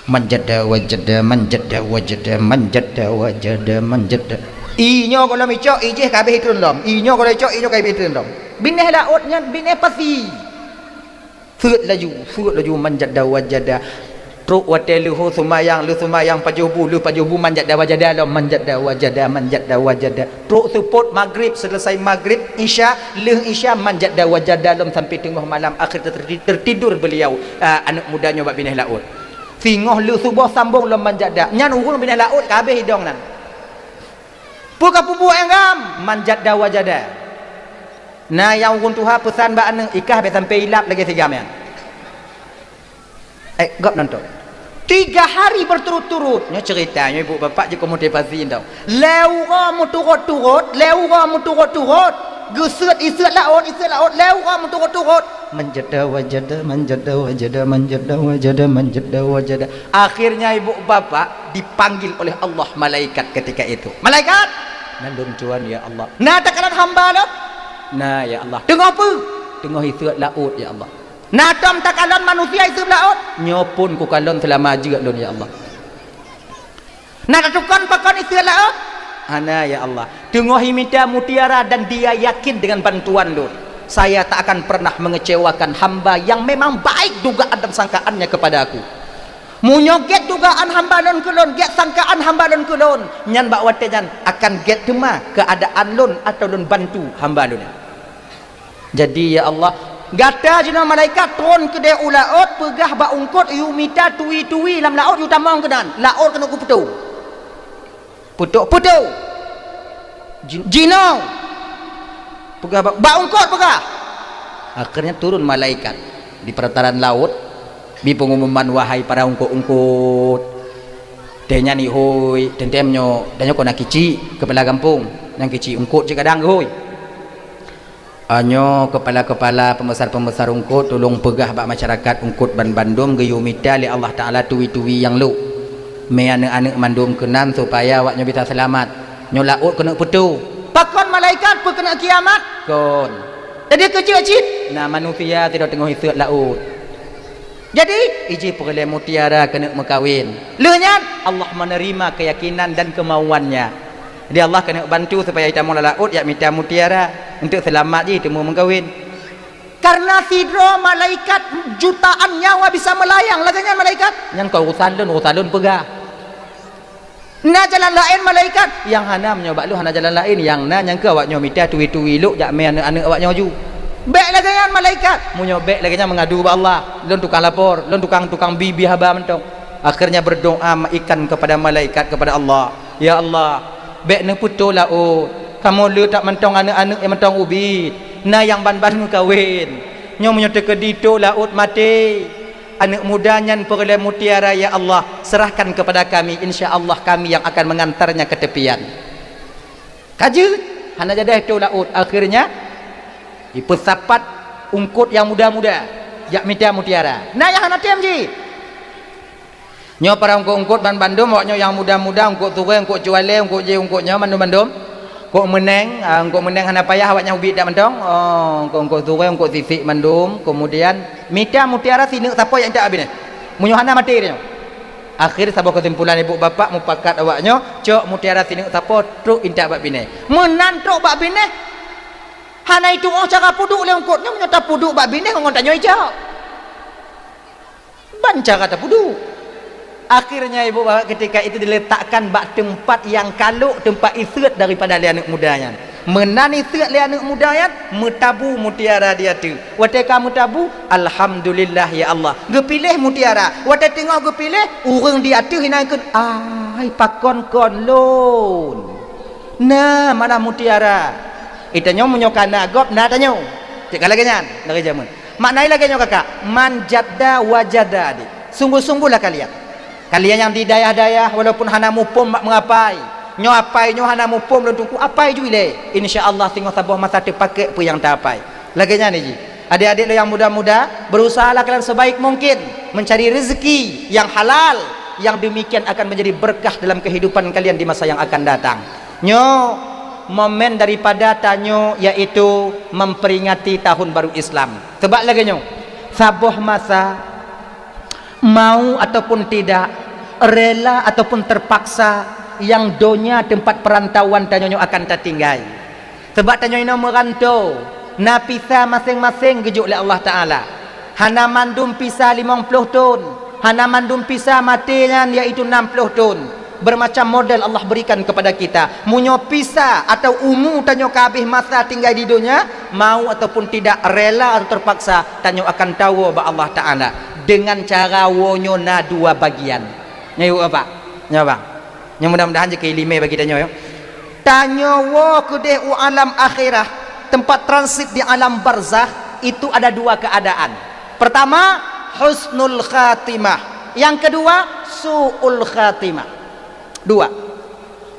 Man jadda wajada, man jadda wajada, man jadda wajada, man jadda. I nyoe gohlom icok, i jih ka habéh itreun lom. I nyoe gohlom icok, i nyoe ka habéh itreun lom. Binéh laôt nyan, binéh pasi. Seuet laju, seuet laju, man jadda wajada. Trok watée leuhô seumayang, lheuh seumayang pajoh bu, lheuh pajoh bu man jadda wajada lom, man jadda wajada, man jadda wajada. Trok seupôt maghrib, selesai maghrib, isya, lheuh isya man jadda wajada lom sampai teungoh malam, akhir ter-, tertidur beliau. Ah, aneuëk muda nyoe bak binéh laôt. Singoh lheuh suboh sambong lom man jadda. Nyan ureuëng binéh laôt ka habéh idong nan. Peue ka peubuet nyang gam? Man jadda wajada. Na nyang ureuëng tuha peusan bak aneuëk, i kah bék sampai ilab lagée si gam nyan. Eh, gob nonton. Tiga hari berturut-turut. Nyoe cerita, nyoe ibu bapak jeuet keu motivasi tau. Lhée uroe meuturot-turot, lhée uroe meuturot-turot. Geuseuet, iseuet laôt, iseuet laôt, lhée uroe meuturot-turot. Man jadda wajada, man jadda wajada, man jadda wajada, man jadda wajada. Akhirnya ibu bapak dipanggil oleh Allah malaikat ketika itu. "Malaikat!" "Na lôn tuan, ya Allah." "Na takalon hamba lôn?" "Na, ya Allah." "Teungoh peue?" "Teungoh iseuet laôt, ya Allah." "Na tom takalon manusia iseuet laôt?" "Nyoe phon kukalon seulama jeuet lôn, ya Allah." "Na tatukon pakon iseuet laôt?" "Hana, ya Allah." "Teungoh imita mutiara dan dia yakin dengan bantuan lôn, saya tak akan pernah mengecewakan hamba yang memang baik dugaan dan sangkaannya kepada aku. Meunyoe gét dugaan hamba lôn keu lôn, gét sangkaan hamba lôn keu lôn, nyan bak watée nyan akan gét teuma keuadaan lôn atau lôn bantu hamba lôn." Jadi, ya Allah, gata jinoe malaikat tron keudeh u laôt, peugah bak eungkôt, "Yue mita tui-tui lam laôt, yue tamong keunan, laôt keuneuk kupeutô." Peutô, peutô. Ji-, jinoe. Peugah bak, bak eungkôt peugah. Akhirnya turun malaikat di perataran laôt, bi pengumuman, "Wahai para eungkôt-eungkôt, teuh nyan ihôi, teuntée nyoe, dan nyoe kon na kicik, keupala gampông, nyang kicik eungkôt cit kadang geuhôi." Nyoe keupala-keupala, peubesar-peubesar eungkôt, tulông peugah bak masyarakat eungkôt banbandum geuyue mita lé Allah Taala tui-tui nyang lhok. Mé aneuëk-aneuëk mandum keunan supaya awaknyoe bisa seulamat. Nyoe laôt keuneuk peutô. Pakon malaikat, peu keuneuk kiamat? Kon. Jadi keujeuet cit, na manusia sidroe teungoh iseuet laôt. Jadi, ijih peureulée mutiara keuneuk meukawen. Lheueh nyan, Allah menerima keyakinan dan kemauannya. Jadi, Allah keuneuk bantu supaya itamong lam laôt jak mita mutiara, untuk seulamat jih teuma meukawen. Karena sidroe malaikat jutaan nyawa bisa melayang, lagée nyan malaikat. Nyang kon urusan lôn, urusan lôn peugah. Na jalan laén malaikat? Nyang hana, meunyoe bak lôn hana jalan laén, nyang na nyang keu awaknyoe mita tui-tui lhok jak mé aneuëk-aneuëk awaknyoe ju. Bék lagée nyan malaikat. Meunyoe bék lagée nyan meungadu bak Allah, lôn tukang lapor, lôn tukang, tukang bi, bi haba mantong. Akhirnya berdoa ikan kepada malaikat kepada Allah, "Ya Allah, bék neupeutô laôt, kamoe le that mantong aneuëk-aneuëk nyang mantong ubit, na nyang ban-ban meukawen. Nyoe meunyoe teukeudi tho laôt maté, aneuëk muda nyan peureulée mutiara, ya Allah, serahkan kepada kami, insya Allah kami yang akan mengantarnya ke tepian." Ka jeuet, hana jadeh tho laôt. Akhirnya, ipeusapat eungkôt nyang muda-muda jak mita mutiara. Na nyang hana tem jih. Nyoe para eungkôt-eungkôt banbandum, awaknyoe nyang muda-muda, eungkôt surée, eungkôt cualée, eungkôt jih, eungkôt nyoe, mandum-mandum. Eungkôt meuneng, ah, eungkôt meuneng hana payah awaknyan ubit that mantong. Oh, eungkôt-eungkôt surée, eungkôt sisik mandum, kemudian mita mutiara sineuk sapo nyang intat bak binéh. Meunyoe hana maté nyoe. Akhé saboh keusimpulan ibu bapak mupakat awaknyoe, cok mutiara sineuk sapo trok intat bak binéh. Meunan trok bak binéh, hana itu'oh cara peuduek lé eungkôt nyoe, meunyoe tapeuduek bak binéh ngon tanyoe ijak. Ban cara tapeuduek. Akhirnya ibu bapak ketika itu diletakkan bak teumpat nyang ka lhok, teumpat iseuet daripada lé aneuëk muda nyan. Meunan iseuet lé aneuëk muda nyan, meutabu mutiara di ateueh. Watée ka meutabu, "Alhamdulillah, ya Allah, geupiléh mutiara." Watée teungoh geupiléh, ureuëng di ateueh inan kheun, "Ai, pakon kon lôn? Na malah mutiara." Itanyoe meunyoe ka na gob, na tanyoe. Cit ka lagée nyan, lagée jameun. Makna lagée nyoe kakak, man jadda wajada, adik. Sungguh-sungguhlah kalian. Kalian nyang di dayah-dayah, walaupun hana muphom bak meuapai, nyoe apai nyoe hana muphom lôn teungku, apai ju ilée. Insya Allah singoh saboh masa teupakék peue nyang taapai. Lagée nyan jih. Adik-adik lôn nyang muda-muda, berusahalah kalian sebaik mungkin mencari rezeki yang halal. Yang demikian akan menjadi berkah dalam kehidupan kalian di masa yang akan datang. Nyoe momen daripada tanyoe, yaitu memperingati tahun baru Islam. Sebab lagée nyoe, saboh masa, mau ataupun tidak, rela ataupun terpaksa, yang donya tempat perantauan tanyoe nyoe akan tatinggai. Sabab tanyoe inoe meuranto, na pisa maséng-maséng geujok lé Allah Taala. Hana mandum pisa limong ploh thon, hana mandum pisa maté nyan, yaitu nam ploh thon. Bermacam model Allah berikan kepada kita. Meunyoe pisa atau umu tanyoe ka habéh masa tinggai di donya, mau ataupun tidak, rela atau terpaksa, tanyoe akan tawoe bak Allah Taala. Dengan cara woe nyoe na dua bagian. Nyoe, Bapak. Nyoe, Bang. Nyoe mudah-mudahan jeuet keu ileumèe bagi tanyoe, ya. Tanyoe woe keudeh u alam akhirah, tempat transit di alam barzakh, itu ada dua keadaan. Pertama, husnul khatimah. Yang kedua, su'ul khatimah. Dua.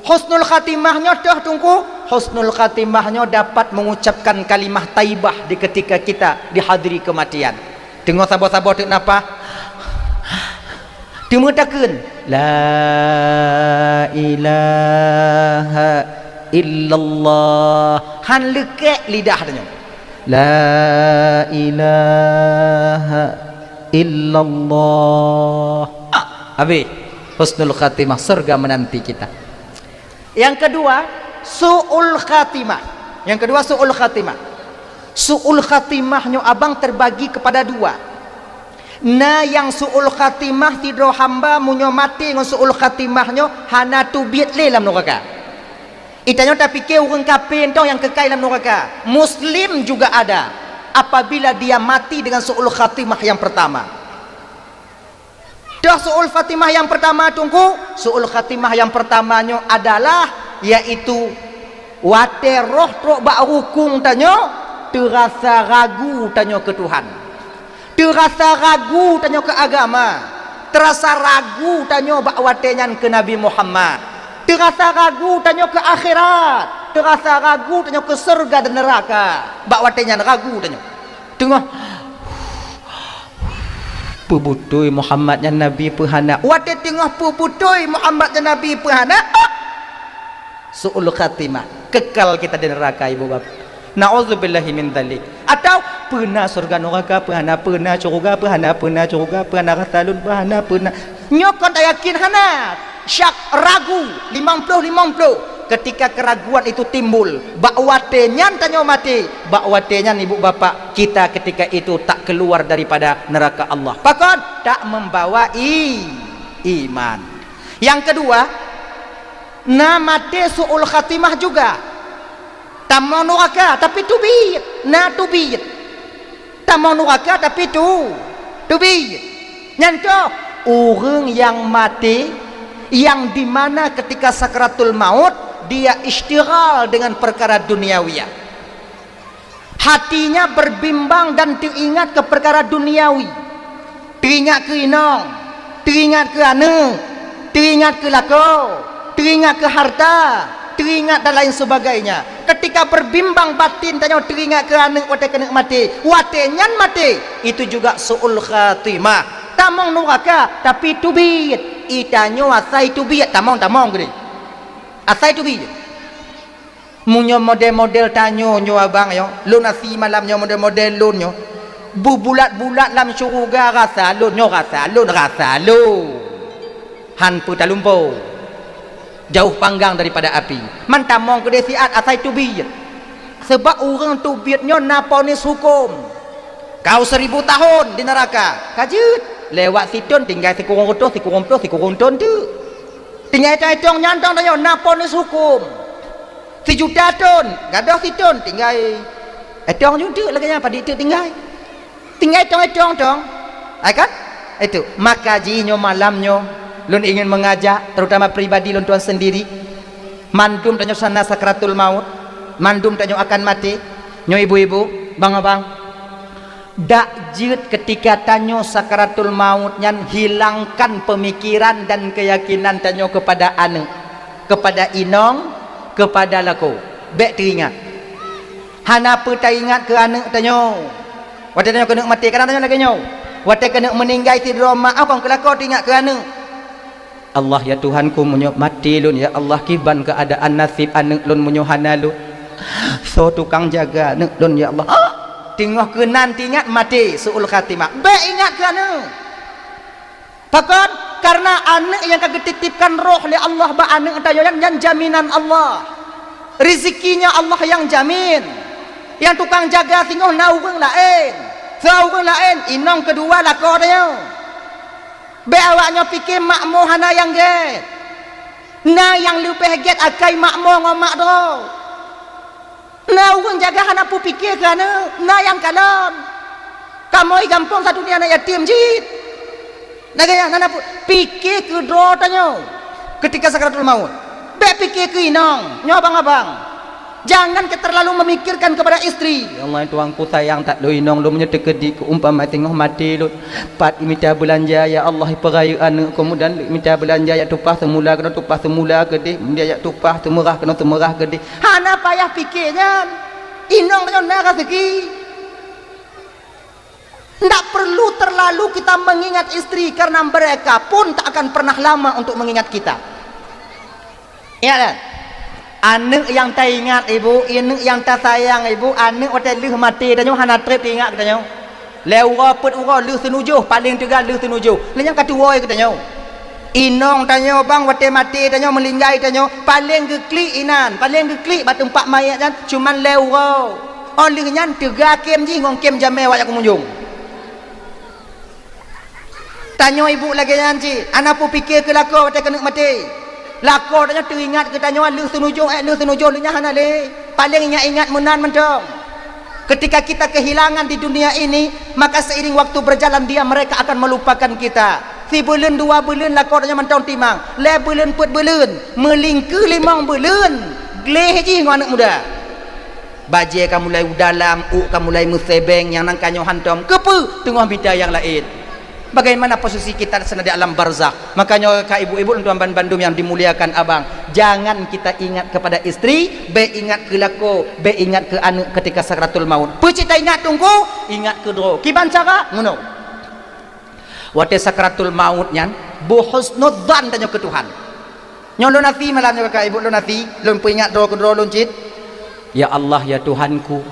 Husnul khatimah nyoe toh, Teungku, husnul khatimah nyoe dapat mengucapkan kalimah thaibah di ketika kita dihadiri kematian. Teungoh saboh-saboh teuk nafah, teumeutakheun, "La ilaha illallah." Han leukek lidah tanyoe, "La ilaha illallah." Ah, habéh. Husnul khatimah, surga menanti kita. Yang kedua, su'ul khatimah. Yang kedua, su'ul khatimah. Su'ul khatimah nyoe, abang, terbagi kepada dua. Na nyang su'ul khatimah sidroe hamba, meunyoe maté ngon su'ul khatimah nyoe, hana teubiet lé lam nuraka. Itanyoe tapiké ureuëng kafé nyoe nyang keukai lam nuraka. Muslim juga ada, apabila dia mati dengan su'ul khatimah yang pertama. Toh su'ul khatimah nyang pertama, Teungku? Su'ul khatimah nyang pertama nyoe adalah, yaitu watée roh trok bak rukung tanyoe, teurasa ragu tanyoe keu Tuhan. Teurasa ragu tanyoe keu agama. Teurasa ragu tanyoe bak watée nyan keu Nabi Muhammad. Teurasa ragu tanyoe keu akhirat. Teurasa ragu tanyoe keu syeuruga dan neuraka. Bak watée nyan ragu tanyoe. Teungoh, "Peue beutôi Muhammad nyan nabi peue hana?" Watée teungoh, "Peue beutôi Muhammad nyan nabi peue hana?" Su'ul khatimah, kekal kita di neraka, Ibu Bapak. Na'udzubillahi min dzalik. Atau, "Peue na syeuruga neuraka peue hana, peue na syeuruga peue hana, peue na syeuruga peue hana, rasa lôn peue hana, peue na." Nyoe kon tayakin hana. Syak, ragu, limong ploh limong ploh. Ketika keraguan itu timbul, bak watée nyan tanyoe maté, bak watée nyan, ibu bapak, kita ketika itu tak keluar daripada neraka Allah. Pakon? Tak membawa i-, iman. Yang kedua, na maté su'ul khatimah juga. Tamong nuraka, tapi teubiet, na teubiet. Tamong nuraka, tapi teu-, teubiet. Nyan toh, ureuëng nyang maté, yang di mana ketika sakaratul maut, dia isytighal dengan perkara duniawiyah. Hatinya berbimbang dan teuingat keu perkara duniawi. Teuingat keu inong, teuingat keu aneuëk, teuingat keu lakoe, teuingat keu harta, teuingat dan lain sebagainya. Ketika berbimbang batin tanyoe teuingat keu aneuëk watée keuneuk maté, watée nyan maté, itu juga su'ul khatimah. Tamong nuraka, tapi teubiet. Itanyoe asai teubiet, tamong-tamong geude. Asai teubiet. Meunyoe model-model tanyoe nyoe abang nyoe, lôn asie malam nyoe model-model lôn nyoe. Beubulat-bulat lam syeuruga rasa lôn nyoe, rasa lôn, rasa lôn. Han peue talumpo. Jauh panggang daripada api. Man tamong keudeh siat asai teubiet. Sebab ureuëng teubiet nyoe na ponis huköm. Kau seribu tahun di neraka. Ka jeuet. Lewat sithon tinggai sikureueng reutôh, sikureueng ploh, sikureueng thon teuk. Tinggai teuetong nyan tong tanyoe na ponis huköm. Sijuta thon, gadôh sithon, tinggai etong jeuet teuk lagée nyan, padit teuk tinggai. Tinggai tong etong tong. Hai kan? Itu. Maka jih nyoe malam nyoe, lôn ingin mengajak, terutama pribadi lôn tuan sendiri, mandum tanyoe sana sakratul maut, mandum tanyoe akan maté. Nyoe ibu-ibu, bang-abang, dak jeuet ketika tanyoe sakaratul maut nyan hilangkan pemikiran dan keyakinan tanyoe kepada aneuëk, kepada inong, kepada lakoe. Bék teuingat. Hana peue taingat keu aneuëk tanyoe. Watée tanyoe keuneuk maté, kadang tanyoe lagée nyoe. Watée keuneuk meuninggai sidroe mak, kon keu lakoe teuingat keu aneuëk. Allah, ya Tuhanku, meunyoe maté lôn, ya Allah, kiban keuadaan naseb aneuk lôn meunyoe hana lôn? Soe tukang jaga aneuk lôn, ya Allah? Ah! Teungoh keunan teuingat maté, su'ul khatimah. Bék ingat keu aneuk. Pakon? Karena aneuk nyang ka geutitipkan roh lé Allah bak aneuk tanyoe nyan, nyan jaminan Allah. Rizikinya Allah nyang jamin. Nyang tukang jaga singoh na ureuëng laén. Soe ureuëng laén? Inong keudua lakoe tanyoe. Bék awaknyoe pike makmo hana nyang gét. Na nyang leubeh gét akai makmo ngon mak droe. Na ureuëng jaga hana peue pike keu aneuk, na nyang kalon. Kamoe gampông sadunia aneuk yatim jih. Lagée nyan, hana peue pike keu droe tanyoe keutika sakratul maut. Bék pike keu inong, nyoe abang-abang. Jangan ke terlalu memikirkan kepada istri. Ya Allah, Tuhanku, sayang that lôn inong lôn, meunyoe teukeudi keu umpama teungoh maté lôn, pat mita beulanja, ya Allah, peurayeuk aneuk, keumudian mita beulanja jak tupah seumula keunoe tupah seumula keudeh, keumudian jak tupah seumeurah keunoe seumeurah keudeh. Hana payah pike nyan. Inong tanyoe na raseuki. Ndak perlu terlalu kita mengingat istri, karena mereka pun tak akan pernah lama untuk mengingat kita. Ya kan? Aneuk nyang taingat ibu, aneuk nyang tasayang ibu, aneuk watée lheueh maté tanyoe hana treb teuingat geutanyoe. Lhée uroe peuet uroe lheueh seunujoh, paleng teuga lheueh seunujoh. Lheueh nyan ka tuwoe geutanyoe. Inong tanyoe bang watée maté tanyoe, meulinggai tanyoe, paleng geuklik inan, paleng geuklik bak teumpat mayét nyan cuman lhée uroe. Óh lheueh nyan teuga kém jih ngon kém jamé awak nyang keumunjong. Tanyoe ibu lagée nyan cit, hana peue pike keu lakoe watée keuneuk maté. Lakoe tanyoe teuingat keu tanyoe lheueh seunujoh, ék lheueh seunujoh lheueh nyan hana lé. Paleng ingat-ingat meunan mantong. Ketika kita kehilangan di dunia ini, maka seiring waktu berjalan dia mereka akan melupakan kita. Sibuleuen dua buleuen lakoe tanyoe mantong timang, lhée buleuen peuet buleuen, meulingkeue limong buleuen, gleh jih ngon aneuk muda. Bajée ka mulai udalam, ôk ka mulai meusebeng, nyang nan ka nyoe hántom. Keupeue? Teungoh mita nyang laén. Bagaimana posisi kita seunang di alam barzakh? Makanya, ka ibu-ibu lôn tuan bandum nyang dimuliakan abang, jangan kita ingat kepada istri, bék ingat keu lakoe, bék ingat keu aneuk ketika sakratul maut. Peue cit taingat teungku? Ingat keu droe. Kiban cara? Meunoe. Watée sakratul maut nyan, beuhusnudzan tanyoe keu Tuhan. Nyoe lôn até malam nyoe ka ibu lôn até, lôn peuingat droe keudroe lôn cit. Ya Allah, ya Tuhanku,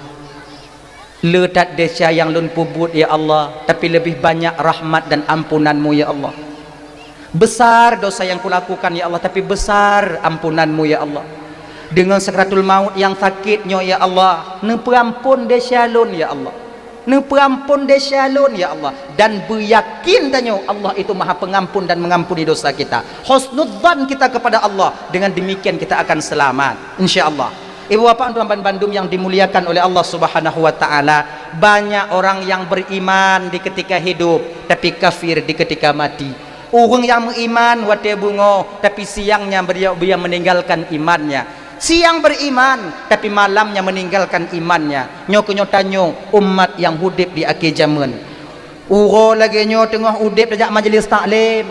le that desya nyang lôn peubuet, ya Allah, tapi leubeh banyak rahmat dan ampunan-Mu, ya Allah. Besar dosa yang kulakukan, ya Allah, tapi besar ampunan-Mu, ya Allah. Deungon sakratul maut nyang sakét nyoe, ya Allah, neupeuampon desya lôn, ya Allah. Neupeuampon desya lôn, ya Allah. Dan beuyakin tanyoe Allah itu Maha Pengampun dan mengampuni dosa kita. Husnudzan kita kepada Allah, dengan demikian kita akan selamat, insya Allah. Ibu bapak tuan bandum yang dimuliakan oleh Allah Subhanahu wa Ta'ala, banyak orang yang beriman di ketika hidup, tapi kafir di ketika mati. Ureuëng nyang meuiman watée beungoh, tapi siangnya beliau, beliau meninggalkan imannya. Siang beriman, tapi malamnya meninggalkan imannya. Nyoe keuh nyoe tanyoe umat nyang udeb di akhé jameun. Uroe lagée nyoe teungoh udeb tajak majelis taklim,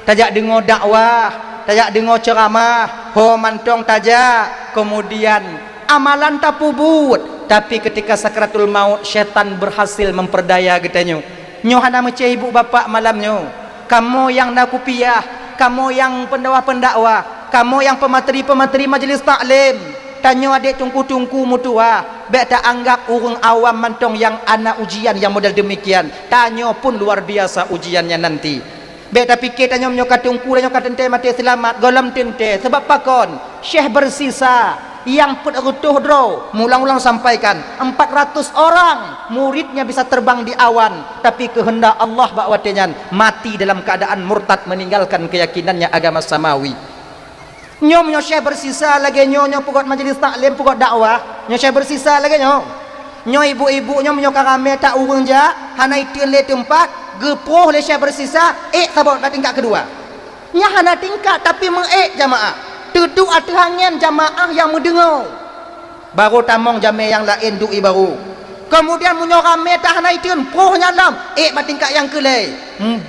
tajak deungoe dakwah, tajak deungoe ceuramah, ho mantong tajak, keumudian amalan tapeubuet, tapi ketika sakratul maut, syaitan berhasil memperdaya geutanyoe. Nyoe hana meucé ibu bapak malam nyoe. Kamoe nyang na kupiah, kamoe nyang pendakwah-pendakwah, kamoe nyang peumateri-peumateri majelis taklim, tanyoe adek teungku-teungku meutuwah, bék taanggab ureuëng awam mantong nyang ana ujian nyang model demikian. Tanyoe pun luar biasa ujiannya nanti. Bék tapike tanyoe meunyoe ka teungku, tanyoe ka teuntée maté seulamat, gohlom teuntée. Sabab pakon? Syekh Bersisa nyang peuet reutôh droe, mulang-ulang sampaikan, empat ratus orang muridnya bisa terbang di awan, tapi keuheundak Allah bak watée nyan mati dalam keadaan murtad, meninggalkan keyakinannya agama samawi. Nyoe meunyoe Syekh Bersisa lagée nyoe, nyoe peugét majelis taklim, peugét dakwah, nyoe Syekh Bersisa lagée nyoe. Nyoe ibu-ibu nyoe meunyoe ka ramé that ureuëng jak, hana iteun lé teumpat, geuprôh lé Syekh Bersisa, ék saboh bak tingkat keudua. Nyan hana tingkat, tapi meuék jamaah. Teuduek ateueh angén jamaah nyang meudeungoe. Barô tamong jamé nyang laén duek ié barô. Keumudian meunyoe ramé that hana iteun, prôh nyan lom, ék bak tingkat nyang keu lhée.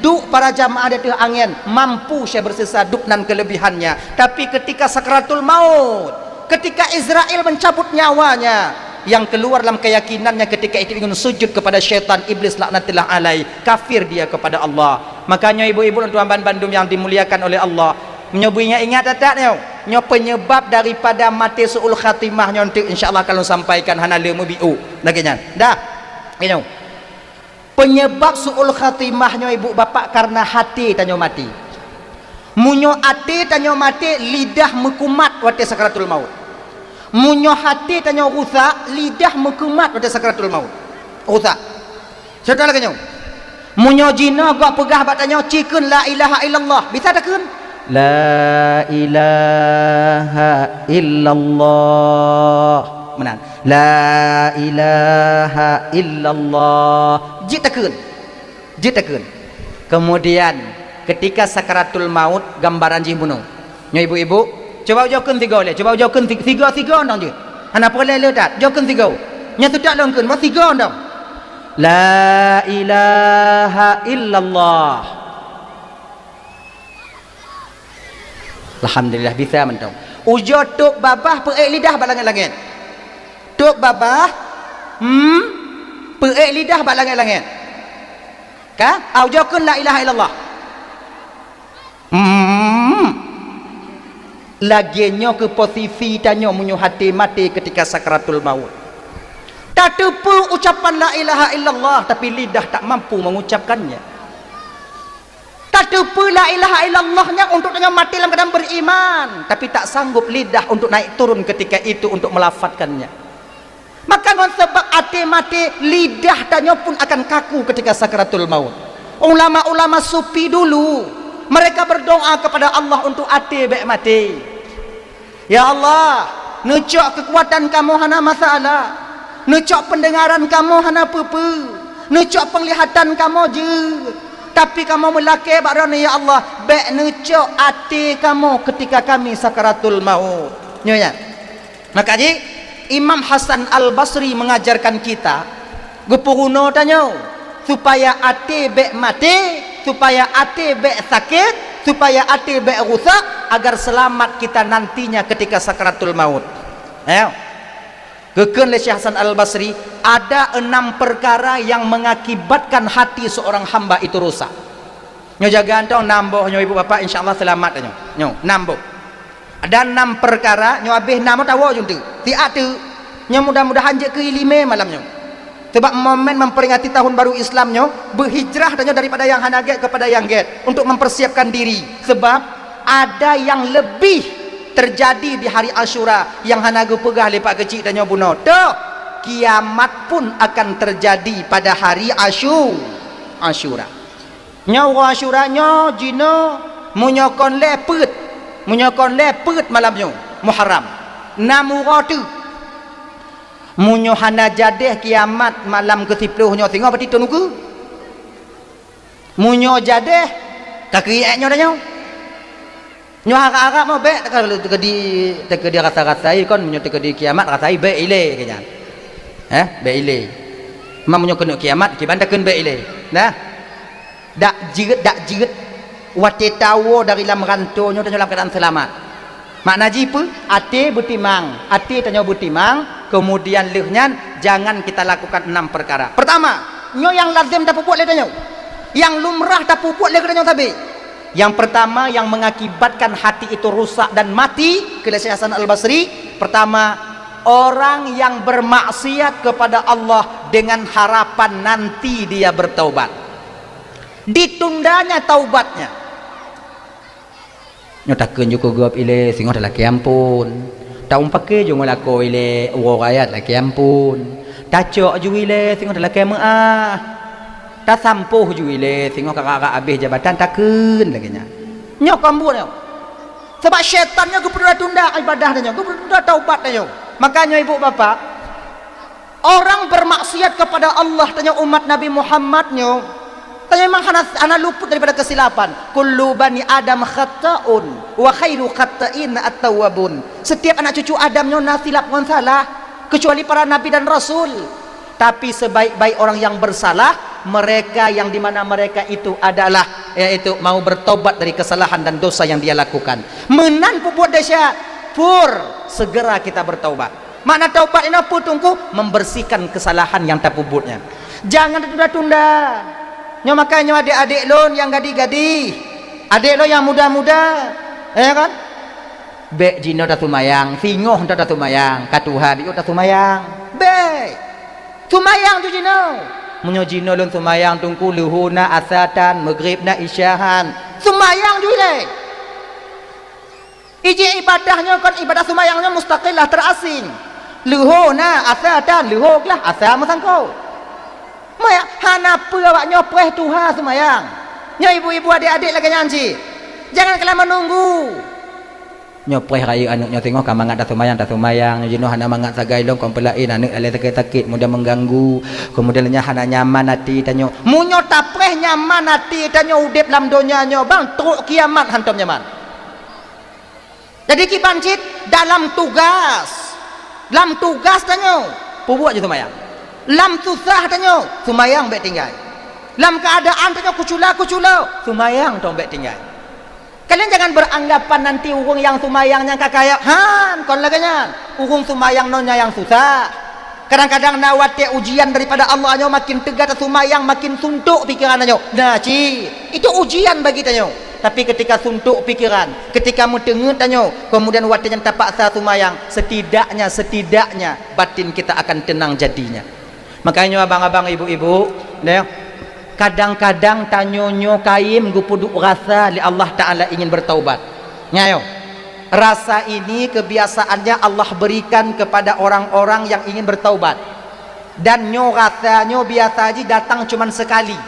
Duek para jamaah di ateueh angén, mampu Syekh Bersisa duek nan keuleubiehannya. Tapi keutika sakratul maut, keutika Izrail mencabut nyawanya, nyang keuluar lam keuyakinannya keutika itu ingin sujud keupada syaitan Iblis laknatillah alaih, kafir dia keupada Allah. Maka nyoe ibu-ibu dan tuan ban bandum yang dimuliakan oleh Allah, nyoe beuingat-ingat that-that nyoe, nyoe penyebab daripada maté su'ul khatimah nyoe teuk, insya Allah ka lôn sampaikan hana le meubiôh lagée nyan. Dah. Nyoe. Penyebab su'ul khatimah nyoe ibu bapak karena até tanyoe maté. Meunyoe até tanyoe maté, lidah meukumat watée sakaratul maut. Meunyoe até tanyoe rusak, lidah meukumat watée sakaratul maut. Rusak. Contoh lagée nyoe. Meunyoe jinoe gok peugah bak tanyoe, "Ci kheun la ilaha illallah." Bisa takheun? La ilaha illallah. Meunan. La ilaha illallah. Jeuet takheun. Jeuet takheun. Kemudian, ketika sakaratul maut, gambaran jih bunoe. Nyoe ibu-ibu, cuba ujoe kheun sigoe lé, cuba ujoe kheun si-, sigoe-sigoe ndong jeuet. Hana peureulée le that, ujoe kheun sigoe. Nyan seutôt lôn kheun, bah sigoe ndong. La ilaha illallah. Alhamdulillah, bisa mantong. Ujoe tôb babah peuék lidah bak langét-langét. Tôb babah, hmm, peuék lidah bak langét-langét. Ka? Au, ujoe kheun la ilaha illallah. Hmm. Lagée nyoe keuh posisi tanyoe meunyoe até maté ketika sakaratul maut. Tateupeue ucapan la ilaha illallah, tapi lidah tak mampu mengucapkannya. Tateupeue la ilaha illallah nyan untuk tanyoe maté lam keuadaan beriman, tapi tak sanggup lidah untuk naik turun ketika itu untuk melafazkannya. Maka ngon sabab até maté, lidah tanyoe pun akan kaku ketika sakaratul maut. Ulama-ulama sufi dulu, mereka berdoa kepada Allah untuk até bék maté. Ya Allah, neucok keukuatan kamoe hana masalah, neucok peundengaran kamoe hana peue-peue, neucok peunglihatan kamoe jeuet, tapi kamoe meulakée bak Droeneuh, ya Allah, bék neucok até kamoe keutika kami sakaratul maut. Nyoe nyan. Maka jih, Imam Hasan Al-Basri mengajarkan kita, geupeurunoe tanyoe, supaya até bék maté, supaya até bék sakét, supaya até bék rusak, agar selamat kita nantinya ketika sakaratul maut. Ya. Geukheun lé Syekh Hasan Al-Basri, ada enam perkara yang mengakibatkan hati seorang hamba itu rusak. Nyoe jaga mantong nam boh nyoe ibu bapak, insya Allah selamat nyoe. Nyoe, nam boh. Dan nam perkara nyoe habéh nam tawoe jeuet teuk. Siat teuk. Nyoe mudah-mudahan jeuet keu iéleumé malam nyoe. Sebab momen memperingati tahun baru Islam nyoe, berhijrah tanyoe daripada yang hana gét kepada yang gét untuk mempersiapkan diri. Sebab ada yang lebih terjadi di hari Asyura yang hana geupeugah lé pak keuchik tanyoe bunoe. Toh, kiamat pun akan terjadi pada hari Asyu-, Asyura. Nyoe uroe Asyura nyoe jinoe meunyoe kon lhée peuet, meunyoe kon lhée peuet malam nyoe Muharram, nam uroe teuk. Meunyoe hana jadéh kiamat malam keu siplôh nyoe singoh, berarti thôn ukeue. Meunyoe jadéh, ka keuh ék nyoe tanyoe. Nyoe harab-harab mah bék teuka-, teukeudi, teukeudi rasa-rasai kon, meunyoe teukeudi kiamat rasai bék ilée keu nyan. Eh, bék ilée. Memang meunyoe keuneuk kiamat, kiban takheun bék ilée. Nah. Dak jeuet, dak jeuet watée tawoe dari lam ranto nyoe tanyoe lam keuadaan seulamat. Makna jih peue? Até beutimang, até tanyoe beutimang, kemudian lheueh nyan jangan kita lakukan enam perkara. Pertama, nyoe nyang lazem tapeubuet lé tanyoe, nyang lumrah tapeubuet lé geutanyoe sabe. Yang pertama yang mengakibatkan hati itu rusak dan mati, kheun lé Syekh Hasan Al-Basri, pertama, orang yang bermaksiat kepada Allah dengan harapan nanti dia bertaubat. Ditundanya taubatnya. Nyoe takheun ju keu gob ilée singoh talakée amphon. Taumpak ju ngon lakoe ilée uroe raya talakée amphon. Tacok ju ilée singoh talakée meuáh. Tasampôh ju ilée singoh ka rab-rab habéh jabatan, takheun lagée nyan. Nyoe kon buet nyoe. Sabab syaitan nyoe geupeutunda-tunda ibadah tanyoe, geupeutunda taubat tanyoe. Maka nyoe ibu bapak, orang bermaksiat kepada Allah tanyoe umat Nabi Muhammad nyoe, tanyoe memang hana, hana luput daripada kesilapan. Kullu bani Adam khata'un wa khairu khata'in at-tawwabun. Setiap anak cucu Adam nyoe na silap ngon salah, kecuali para nabi dan rasul. Tapi sebaik-baik orang yang bersalah, mereka yang di mana mereka itu adalah, yaitu mau bertobat dari kesalahan dan dosa yang dia lakukan. Meunan peubuet desya, pur, segera kita bertaubat. Makna taubat inoe peue teungku? Membersihkan kesalahan yang tapeubuet nyan. Jangan ditunda-tunda. Nyoe makajih nyoe adék-adék lôn nyang gadih-gadih, adék lôn nyang muda-muda, ya kan? Bék jinoe tasumayang, singoh nyoe tasumayang, ka tuha biôh tasumayang. Bék! Sumayang ju jinoe. Meunyoe jinoe lôn sumayang Teungku, leuhô na, asa tan, meugrib na, isya han. Sumayang ju ilée. Ijih ibadah nyoe kon ibadah sumayang nyoe mustaqillah, terasing. Leuhô na, asa tan, leuhô glah, asa meusangkot. Maya hana peue awak nyoe preh tuha sumayang. Nyoe ibu-ibu, adék-adék lagée nyan cit. Jangan kalian menunggu. Nyoe preh rayeuk aneuk nyoe singoh ka mangat tasumayang, tasumayang. Nyoe jinoe hana mangat sagai lom kon peulaén, aneuk lalée sakét-sakét, kemudian mengganggu, kemudian nyan hana nyaman até tanyoe. Meunyoe tapreh nyaman até tanyoe udeb lam donya nyoe, bang, trok kiamat hantom nyaman. Jadi kiban cit dalam tugas, lam tugas tanyoe, peubuet ju sumayang. Lam susah tanyoe, sumayang bék tinggai. Lam keuadaan tanyoe kucula-kucula, sumayang tom bék tinggai. Kalian jangan beranggapan nanti ureuëng nyang sumayang nyang ka kaya, han, kon lagée nyan. Ureuëng sumayang nyoe nyang susah. Kadang-kadang na watée ujian daripada Allah nyoe, makin teuga tasumayang, makin suntok pikiran nyoe. Nah, cit, itu ujian bagi tanyoe. Tapi ketika suntok pikiran, ketika meuteungeut tanyoe, kemudian watée nyan tapaksa sumayang, setidaknya, setidaknya batin kita akan tenang jadinya. Makanya abang-abang, ibu-ibu, neh, kadang-kadang tanyoe nyoe kayém geupeuduek rasa lé Allah Taala ingin bertaubat. Nyayo, rasa ini kebiasaannya Allah berikan kepada orang-orang yang ingin bertaubat. Dan nyoe rasa nyoe biasa jih datang cuman sekali.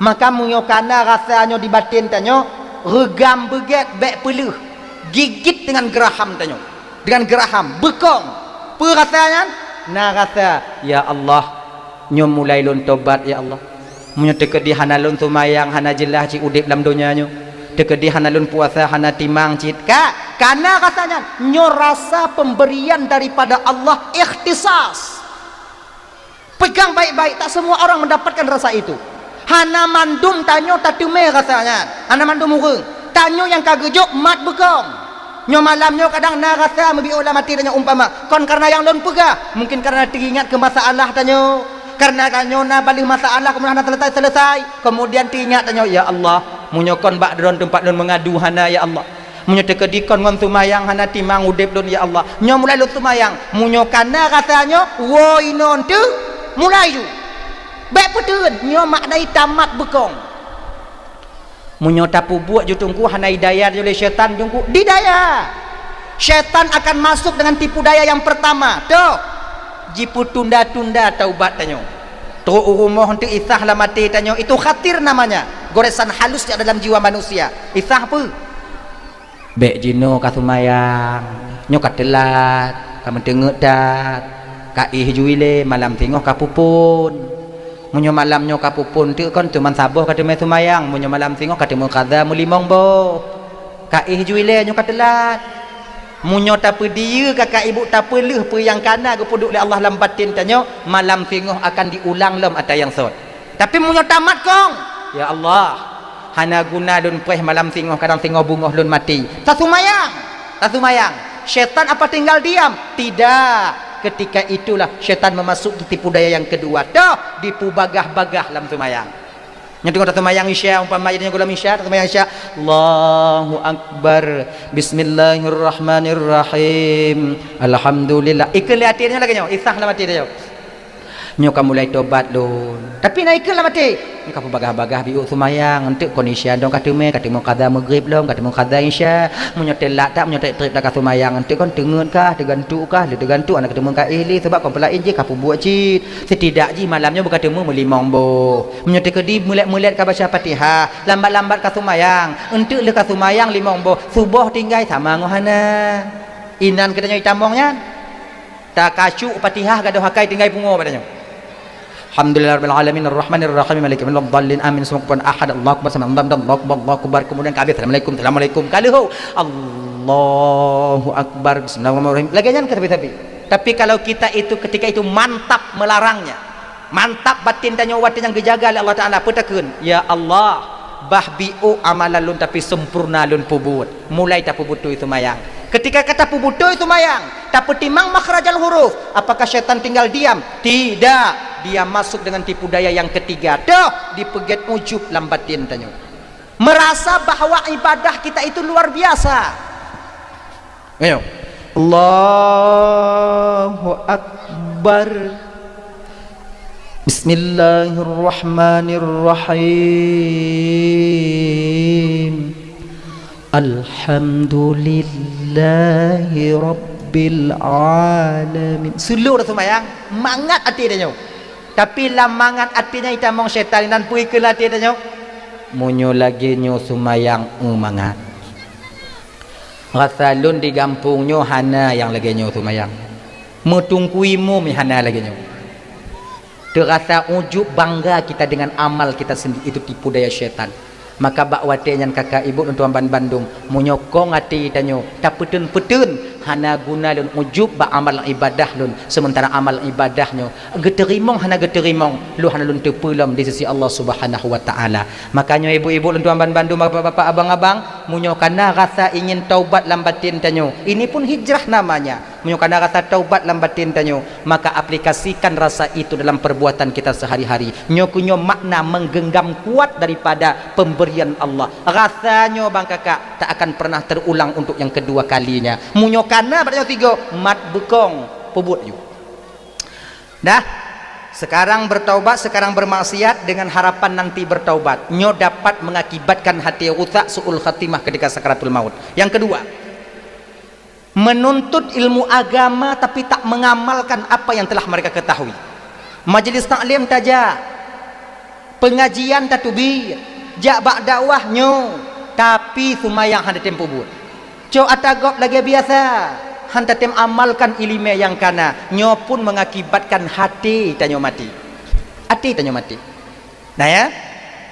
Maka meunyoe kana rasa nyoe di batin tanyoe, reugam beugét, bék peuleueh, gigit dengan geuraham tanyoe. Dengan geuraham, beukong. Peue rasa nyan? Na rasa, "Ya Allah, nyoe mulai lôn tobat, ya Allah. Meunyoe teukeudi hana lôn sumayang, hana jeulaih cit udeb lam donya nyoe. Teukeudi hana lôn puasa, hana timang cit." Ka, kana rasa nyan. Nyoe rasa pemberian daripada Allah, ikhtisas. Pegang baik-baik, tak semua orang mendapatkan rasa itu. Hana mandum tanyoe tateumé rasa nyan. Hana mandum ureuëng. Tanyoe nyang ka geujok mat beukong. Nyoe malam nyoe kadang na rasa meubiôh lam até tanyoe umpama, kon karena nyang lôn peugah, mungkin karena teuingat keu masalah tanyoe. Karena tanyoe na baleuh masalah kemudian hana selesai-selesai. Kemudian teuingat tanyoe, "Ya Allah, meunyoe kon bak droen teumpat lôn meungadu hana, ya Allah. Meunyoe teukeudi kon ngon sumayang hana timang udeb lôn, ya Allah. Nyoe mulai lôn sumayang. Meunyoe kana rasa nyoe, woe inoe teuk, mulai ju." Bék peuteun, nyoe makna tamat beukong. Meunyoe tapeubuet ju Teungku hana hidayah lé syaitan Teungku, didayah. Syaitan akan masuk dengan tipu daya yang pertama. Toh, jipeutunda-tunda taubat tanyoe. Trok u rumoh eunteuk isah lam até tanyoe, itu khatir namanya. Goresan halus yang dalam jiwa manusia. Isah peue? Bék jinoe ka sumayang, nyoe ka teulat, ka meuteungeut that, ka éh ju ilée, malam singoh ka pupon. Meunyoe malam nyoe ka pupon teuk kon teuma saboh ka teumé sumayang, meunyoe malam singoh ka teumé kaza meulimong boh. Ka éh ju ilée nyoe ka teulat. Meunyoe tapeudiyeu kakak ibu tapeuleueh peue nyang kana geupeuduek lé Allah lam batin tanyoe, malam singoh akan diulang lom ata nyang sot. Tapi meunyoe tamat kong, ya Allah, hana guna lôn preh malam singoh, kadang singoh beungoh lôn maté. Tasumayang, tasumayang. Syaitan apa tinggal diam? Tidak. Ketika itulah syaitan memasuki tipu daya yang kedua. Toh, dipubagah-bagah lam sumayang. Nyoe teungoh tasumayang Isya, umpama nyoe gohlom Isya, tasumayang Isya. Allahu Akbar. Bismillahirrahmanirrahim. Alhamdulillah. Ikheun lé até nyoe lagée nyoe, isah lam até nyoe. Nyoe ka mulai tobat lôn. Tapi na ikheun lam até, nyoe ka peubagah-bagah biôh sumayang, eunteuk kon Isya dong ka teumé, ka teumé kaza meugrib lom, ka teumé kaza Isya. Meunyoe teulat that, meunyoe treb-treb that ka sumayang, eunteuk kon teungeut kah, teugantuk kah, lé teugantuk, hana ka teumé ka éh lé, sabab kon peulaén jih ka peubuet cit. Setidak jih malam nyoe beu ka teumé meulimong boh. Meunyoe teukeudi meulet-meulet ka baca Fatihah, lambat-lambat ka sumayang, eunteuk lheueh ka sumayang limong boh, suboh tinggai sama ngon hana. Inan geutanyoe itamong nyan. Takacuk Fatihah gadôh akai tinggai pungo bak tanyoe. Alhamdulillahirabbil alamin, arrahmanirrahim, maliki yaumiddin, waladdallin, amin. Seumoga pun ahad, Allahu akbar, sami Allahu liman hamidah, Allahu akbar, Allahu akbar. Kemudian ka habéh, assalamualaikum, assalamualaikum. Ka leuhô, Allahu akbar, bismillahirrahmanirrahim. Lagée nyan ka sabe-sabe. Tapi kalau kita itu ketika itu mantap melarangnya, mantap batin tanyoe watée nyang geujaga lé Allah Taala, peue takheun, "Ya Allah, bah biôh amalan lôn tapi sempurna lôn peubuet." Mulai tapeubutôi sumayang. Ketika ka tapeubutôi sumayang, tapeutimang makhrajal huruf, apakah syaitan tinggal diam? Tidak. Dia masuk dengan tipu daya yang ketiga. Toh, dipeugét ujub lam batin tanyoe. Merasa bahwa ibadah kita itu luar biasa. Ayo. Allahu Akbar. Bismillahirrahmanirrahim. Alhamdulillahi Rabbil Alamin. Slow dah seumayang, mangat até tanyoe. Tapi lam mangat até nyan itamong syaitan, inan peue ikheun até tanyoe? Meunyoe lagée nyoe seumayang, eu mangat. Rasa lôn di gampông nyoe hana nyang lagée nyoe seumayang. Meutungkui mum hana lagée nyoe. Teurasa ujub, bangga kita dengan amal kita sendiri, itu tipu daya syaitan. Maka bak watée nyan kakak ibu lôn tuan ban bandum, meunyoe kong até tanyoe tapeuteun-peuteun, hana guna lôn ujub bak amal ibadah lôn, sementara amal ibadah nyoe geuteurimong hana geuteurimong, lôn hana lôn teupeue lom di sisi Allah Subhanahu wa Taala. Maka nyoe ibu-ibu lôn tuan ban bandum, bapak-bapak, abang-abang, meunyoe kana rasa ingin taubat lam batin tanyoe, ini pun hijrah namanya. Meunyoe kana rasa taubat lam batin tanyoe, maka aplikasikan rasa itu dalam perbuatan kita sehari-hari. Nyoe keuh nyoe makna menggenggam kuat daripada pemberian Allah. Rasa nyoe bang kakak tak akan pernah terulang untuk yang kedua kalinya. Meunyoe kana bak nyoe sigoe, mat beukong, peubuet ju. Dah, sekarang bertaubat, sekarang bermaksiat dengan harapan nanti bertaubat. Nyoe dapat mengakibatkan hati rusak, su'ul khatimah ketika sakaratul maut. Yang kedua, menuntut ilmu agama tapi tak mengamalkan apa yang telah mereka ketahui. Majelis taklim tajak, pengajian tateubiet, jak bak dakwah nyoe, tapi seumayang hana tem peubuet. Cok ata gob lagée biasa, han tatem amalkan iéleumé nyang kana, nyoe pun mengakibatkan hati tanyoe maté. Hati tanyoe maté. Nah ya,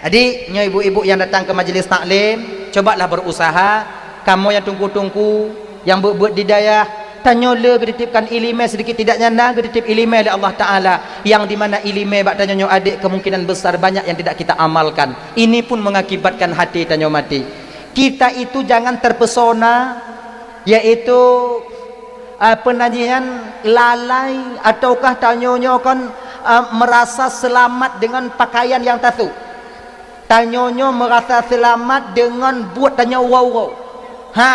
jadi nyoe ibu-ibu yang datang ke majelis taklim, cobalah berusaha, kamoe nyang tungku-tungku, nyang beuet-beuet di dayah, tanyoe le geutitipkan iéleumé, sedikit tidaknya na geutitip iéleumé lé Allah Taala, yang di mana iéleumé bak tanyoe nyoe adek kemungkinan besar banyak yang tidak kita amalkan. Ini pun mengakibatkan hati tanyoe maté. Kita itu jangan terpesona, yaitu, eh, penajihan lalai ataukah tanyoe nyoe kon, eh, merasa selamat dengan pakaian yang tasôk. Tanyoe nyoe merasa selamat dengan buet tanyoe uroe-uroe. Ha.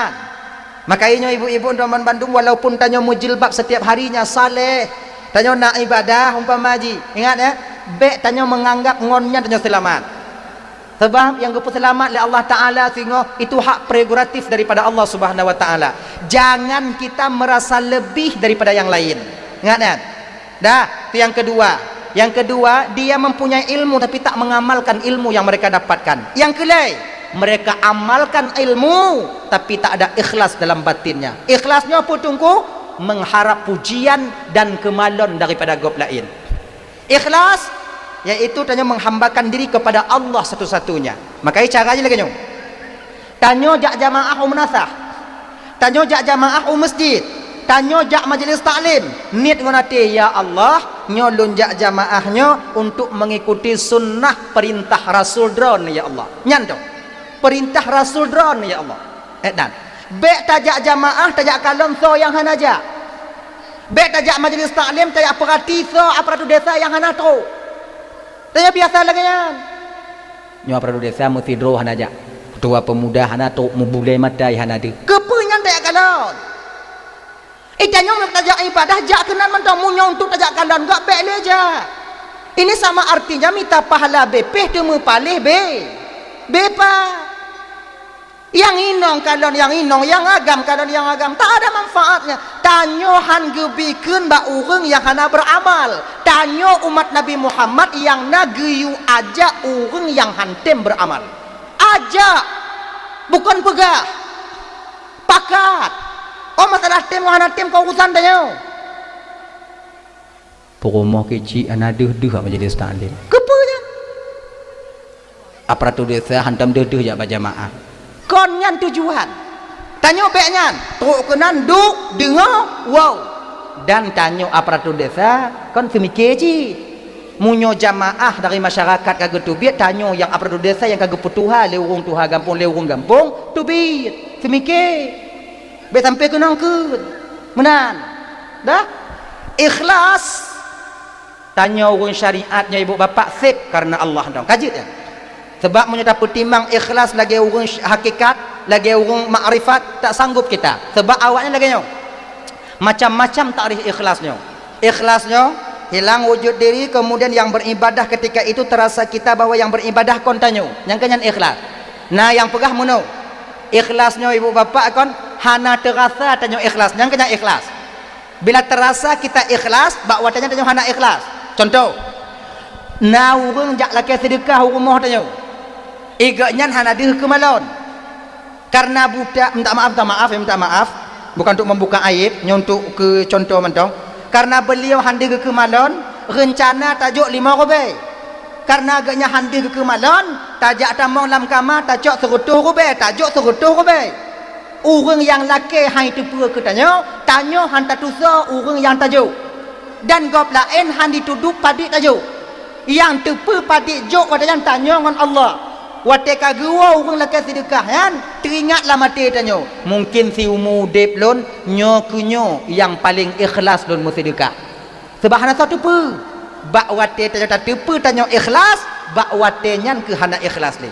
Maka inyoe ibu-ibu dan bandum, walaupun tanyoe meujilbab setiap harinya, saleh, tanyoe na ibadah umpama jih. Ingat ya, bek tanyoe menganggap ngon nyan tanyoe selamat. Sebab nyang geupeuseulamat lé Allah Taala singoh itu hak prerogatif daripada Allah Subhanahu Wa Taala. Jangan kita merasa lebih daripada yang lain. Ingat kan? Dah, itu yang kedua. Yang kedua, dia mempunyai ilmu tapi tak mengamalkan ilmu yang mereka dapatkan. Yang keulhèe, mereka amalkan ilmu tapi tak ada ikhlas dalam batinnya. Ikhlasnya apa, Teungku? Mengharap pujian dan keumalon daripada gob laén. Ikhlas, yaitu tanyoe menghambakan diri kepada Allah satu-satunya. Maka cara jih lagée nyoe. Tanyoe jak jamaah u meunasah. Tanyoe jak jamaah u masjid. Tanyoe jak majelis taklim. Niet ngon até, "Ya Allah, nyoe lôn jak jamaah nyoe untuk mengikuti sunnah perintah Rasul Droeneuh, ya Allah." Nyan toh. Perintah Rasul Droeneuh, ya Allah. Eh, dan bek tajak jamaah, tajak kalon soe nyang hana jak. Bek tajak majelis taklim, tajak peurati soe aparatur desa nyang hana trok. Tanyoe biasa lagée nyan. Nyoe aparatur desa meusidroe hana jak. Ketua pemuda hana trok, meubulée mata hana deuh. Keupeue nyan tajak kalon? Eh, tanyoe meunyoe tajak ibadah, jak keunan mantong. Meunyoe untuk tajak kalon, gak bek le jak. Ini sama artinya mita pahala bepeh teumeupaléh be. Bepa. Nyang inong kalon nyang inong, nyang agam kalon nyang agam, tak ada manfaatnya. Tanyoe han geubri kheun bak ureuëng nyang hana beuramal. Tanyoe umat Nabi Muhammad nyang na geuyue ajak ureuëng nyang han tem beuramal. Ajak, bukon peugah. Pakat. Oh, masalah tem ngon hana tem kon urusan tanyoe. Peurumoh keuchik hana deuh-deuh bak majelis taklim. Keupeue nyan? Aparatur desa hantom deuh-deuh jak bak jamaah. Kon nyan tujuan. Tanyoe bék nyan, trok keunan duek deungoe, wow. Dan tanyoe aparatur desa kon seumike cit. Meunyoe jamaah dari masyarakat ka geuteubiet, tanyoe nyang aparatur desa nyang ka geupeutuha lé ureuëng tuha gampông, lé ureuëng gampông, teubiet, seumike. Bék sampai keunong keuet. Meunan. Dah? Ikhlas. Tanyoe ureuëng syariat nyoe ibu bapak seb karena Allah dong. Ka jeuet nyan. Sebab meunyoe tapeutimang ikhlas lagée ureuëng sy-, hakikat, lagée ureuëng makrifat, tak sanggup kita. Sebab awaknyan lagée nyoe. Macam-macam takrif ikhlas nyoe. Ikhlas nyoe, hilang wujud diri, kemudian yang beribadah ketika itu terasa kita bahwa yang beribadah kon tanyoe. Nyang keu nyan ikhlas. Nah, nyang peugah meunoe. Ikhlas nyoe ibu bapak kon hana terasa tanyoe ikhlas. Nyang keu nyan ikhlas. Bila terasa kita ikhlas, bak watée nyan tanyoe hana ikhlas. Contoh, na ureuëng jak lakée seudeukah u rumoh tanyoe. Igeuh nyan hana deuh keu malon. Karena buta, minta maaf, minta maaf, ya, minta maaf. Bukan untuk membuka aib, nyoe untuk keu contoh mantong. Karena beliau han deuh geukeu malon, reuncana tajok limong rubée. Karena agaknya han deuh geukeu malon, tajak tamong lam kama, tacok seureutôh rubée, tajok seureutôh rubée. Ureuëng nyang lakée han jiteupeue keu tanyoe, tanyoe han tatusoe ureuëng nyang tajok. Dan gob laén han jitudôb padit tajok. Nyang teupeue padit jok watée nyan tanyoe ngon Allah. Watée ka geuwoe ureuëng lakée seudeukah nyan, teuingat lam até tanyoe, "Mungkin siumu udeb lôn, nyoe keu nyoe nyang paleng ikhlas lôn meuseudeukah." Sebab hana soe teupeue. Bak watée tanyoe tateupeue tanyoe ikhlas, bak watée nyan keuh hana ikhlas lé.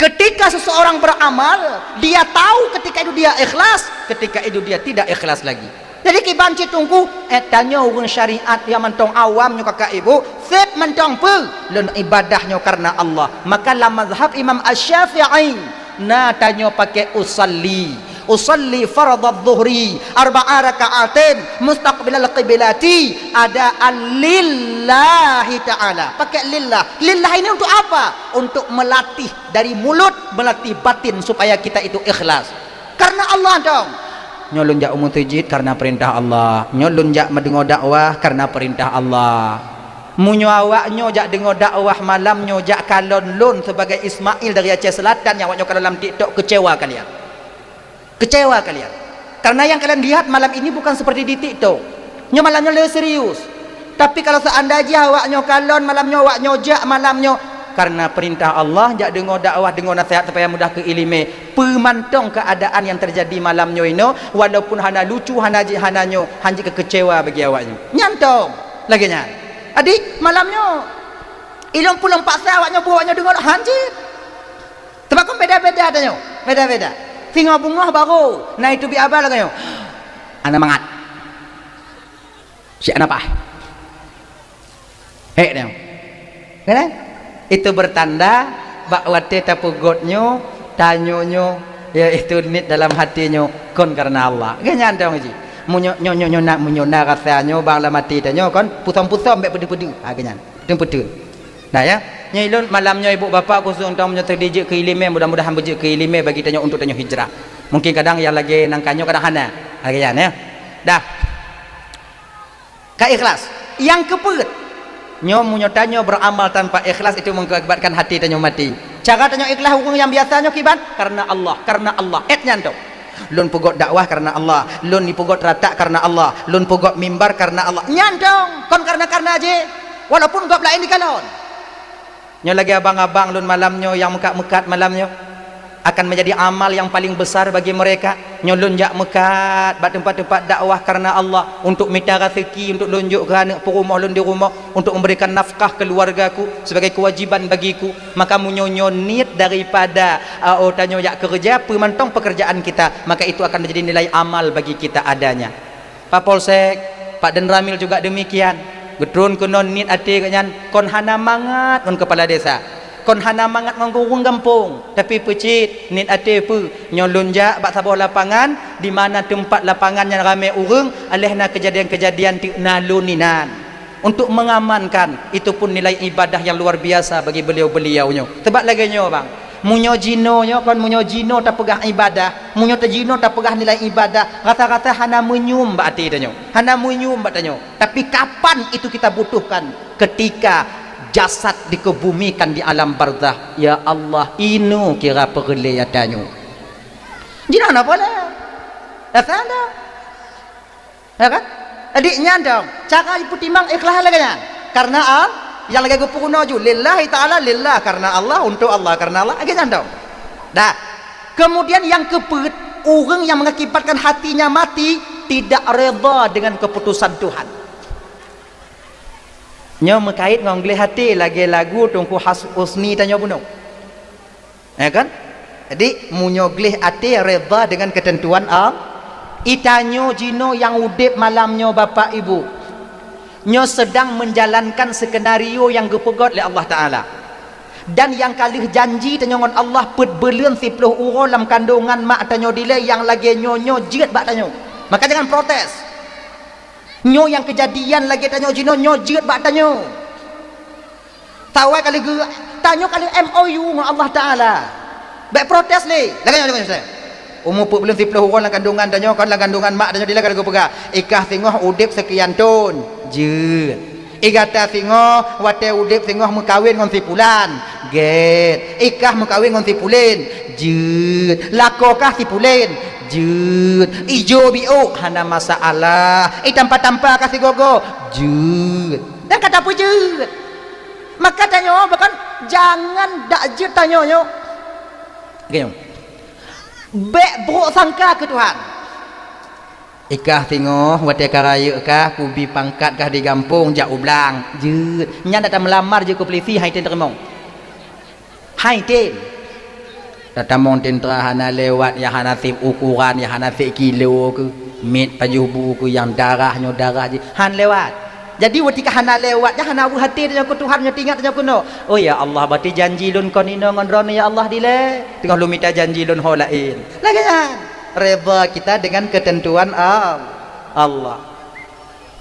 Ketika seseorang beramal, dia tahu ketika itu dia ikhlas, ketika itu dia tidak ikhlas lagi. Jadi kiban cit teungku, eh, tanyoe ureuëng syariat nyang mantong awam nyoe kakak ibu, seb mantong peue? Lôn ibadah nyoe karena Allah. Maka lam mazhab Imam Asy-Syafi'i, na tanyoe pakai usalli. Usalli faradadz zuhri arba'a raka'atin mustaqbilal qiblati adaan lillahi ta'ala. Pakai lillah. Lillah ini untuk apa? Untuk melatih dari mulut, melatih batin supaya kita itu ikhlas. Karena Allah dong. Nyoe lôn jak u meuseujid karena perintah Allah. Nyoe lôn jak meudeungoe dakwah karena perintah Allah. Meunyoe awak nyoe jak deungoe dakwah malam nyoe jak kalon lôn sebagai Ismail dari Aceh Selatan nyang awak nyoe kalon lam TikTok, kecewa kalian. Kecewa kalian. Karena yang kalian lihat malam ini bukan seperti di TikTok. Nyoe malam nyoe le serius. Tapi kalau seandainya awak nyoe kalon malam nyoe, awak nyoe jak malam nyoe, karena perintah Allah jak deungoe dakwah, deungoe nasihat supaya mudah keu iéleumé. Peue mantong keadaan yang terjadi malam nyoe inoe, walaupun hana lucu, hana jih, hana nyoe, han jeuet keu kecewa bagi awak nyoe. Nyan dong, lagée nyan. Adik, malam nyoe, ilôn pulông paksa awak nyoe buet awak nyoe deungoe, han jeuet. Sebab kan beda-beda tanyoe, beda-beda. Singoh beungoh baru na itu bi abal lagée nyoe. Hana mangat. Siap na paih. Hek tanyoe. Kan? Itu bertanda bak watée tapeugot nyoe, tanyoe nyoe, yaitu niet dalam hati nyoe kon karena Allah. Kan nyan dong ji. Meunyoe nyoe nyoe nyoe na meunyoe na rasa nyoe bang lam hati tanyoe kon pusong-pusong bék peudeuh-peudeuh. Ha kan nyan. Beutôi-beutôi. Nah ya, nyoe ilôn malam nyoe ibu bapak khusus untuk meunyoe teudijeuet keu iéleumé, mudah-mudahan beujeuet keu iéleumé bagi tanyoe untuk tanyoe hijrah. Mungkin kadang nyang lagée nangkanyoe kadang hana. Lagée nyan ya. Dah. Ka ikhlas. Nyang keupeuet, nyoe meunyoe tanyoe beramal tanpa ikhlas itu mengakibatkan hati tanyoe mati. Cara tanyoe ikhlas ureuëng nyang biasa nyoe kiban? Karena Allah, karena Allah. Et nyan tu. Lôn peugot dakwah karena Allah, lôn peugot ratak karena Allah, lôn peugot mimbar karena Allah. Nyan dong, kon karena-karena je. Walaupun gob laén dikalon. Nyoe lagée abang-abang lôn malam nyoe nyang meukat-meukat malam nyoe akan menjadi amal yang paling besar bagi mereka. Nyoe lôn jak meukat bak teumpat-teumpat dakwah karena Allah untuk mita raseuki untuk lôn jok keu aneuk peurumoh lôn di rumoh, untuk memberikan nafkah keluargaku sebagai kewajiban bagiku. Maka meunyoe nyoe niet daripada, a, oh, tanyoe jak keureuja, peue mantong pekerjaan kita, maka itu akan menjadi nilai amal bagi kita adanya. Pak Polsek, Pak Danramil juga demikian. Geutron keunoe niet até geuh nyan kon hana mangat ngon keupala desa, kon hana mangat ngon ureuëng gampông, tapi peucit niet até peue? Nyoe lôn jak bak saboh lapangan di mana teumpat lapangan nyang ramé ureuëng, aléh na keujadian-keujadian teuk na lôn inan. Untuk mengamankan, itu pun nilai ibadah yang luar biasa bagi beliau-beliau nyoe. Sebab lagée nyoe bang, meunyoe jinoe nyoe kon meunyoe jinoe tapeugah ibadah, meunyoe ta jinoe tapeugah nilai ibadah, rasa-rasa hana meunyum bak até tanyoe, hana meunyum bak tanyoe. Tapi kapan itu kita butuhkan? Ketika jasad dikebumikan di alam barzah. Ya Allah, inoe kira peureulée ata nyoe. Jinoe na boleh. Rasa dah. Ya kan? Jadi nyan dong, cara jipeutimang ikhlas lagée nyan. Karena al-, nyang lagée geupeurunoe ju, lillahi ta'ala, lillah, karena Allah, untuk Allah, karena Allah, lagée nyan dong. Dah. Kemudian yang keupeuet, ureuëng yang mengakibatkan hatinya mati tidak redha dengan keputusan Tuhan. Nyoe meukait ngon gleh até lagée lagu Teungku Has-, Husni tanyoe bunoe. Ya kan? Jadi, meunyoe gleh até reda dengan keuteuntuan Allah, i tanyoe jinoe nyang udeb malam nyoe, Bapak Ibu, nyoe seudang meujalankan skenario nyang geupeugét lé Allah Taala. Dan nyang ka lheueh janji tanyoe ngon Allah, peuet buleuen siploh uroe lam kandongan mak tanyoe dilée nyang lagée nyoe, nyoe jeuet bak tanyoe. Maka jangan protes. Nyoe nyang keujadian lagée tanyoe jinoe, nyoe jeuet bak tanyoe. Tawai ka lheueh geu-, tanyoe ka lheueh M O U ngon Allah Taala. Bék protes lé. Lagée nyoe, lagée nyoe, umu peuet buleuen siploh uroe lam kandongan tanyoe, kon lam kandongan mak tanyoe dilée ka lheueh geupeugah, "I kah singoh udeb seukian thon." Jeuet. "I gata singoh watée udeb singoh meukawen ngon si pulan." Gét. "I kah meukawen ngon si pulen." Jeuet. "Lakoe kah si pulen." Jeuet. "Ijo biôk." Hana masalah. "I tampa-tampa kah sigoe-goe." Jeuet. Dan ka tapeujeuet. Maka tanyoe, bahkan jangan dak jeuet tanyoe nyoe. Oke, nyoe. Bék buruk sangka keu Tuhan. "I kah singoh watée ka rayeuk kah, kubi pangkat kah di gampông jak u blang." Jeuet. Nyan dak tameulamar jeuet keu peulisi, hai tem teurimong. Hai tem. Tatamong teuntara hana lewat, nyang hana sép ukuran, nyang hana sép kilo keuh, miet pajoh bu keuh, nyang darah nyoe darah jih, han lewat. Jadi, watée ka hana lewat, nyan hana weueh até tanyoe keu Tuhan, nyoe teuingat tanyoe keunoe, "Oh, ya Allah, berarti janji lôn kon inoe ngon droeneuh, ya Allah, dilée. Teungoh lôn mita janji lôn ho laén." Lagée nyan. Reda kita dengan ketentuan Al-, Allah.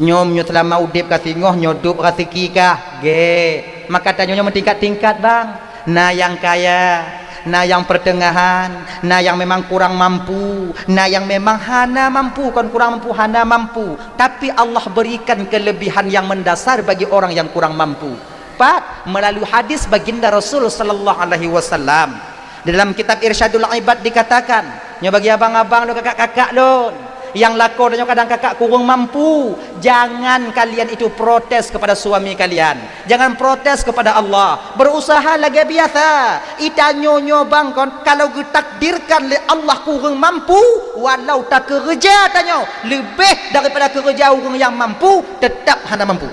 Nyoe, nyoe seulama udeb ka singoh, nyoe dub raseuki kah? Gét. Maka tanyoe nyoe meutingkat-tingkat, bang. Na nyang kaya, na nyang peuteungahan, na nyang memang kurang mampu, na nyang memang hana mampu, kon kurang mampu, hana mampu. Tapi Allah berikan kelebihan yang mendasar bagi orang yang kurang mampu. Pat, melalui hadis baginda Rasul sallallahu alaihi wasallam. Di dalam kitab Irsyadul Ibad dikatakan, nyoe bagi abang-abang lôn, kakak-kakak lôn, nyang lakoe tanyoe kadang kakak kureueng mampu, jangan kalian itu protes kepada suami kalian. Jangan protes kepada Allah. Berusaha lagée biasa. I tanyoe nyoe bang kon, kalau geutakdirkan lé Allah kureueng mampu, walau takeureuja tanyoe leubeh daripada keureuja ureuëng nyang mampu, teutap hana mampu.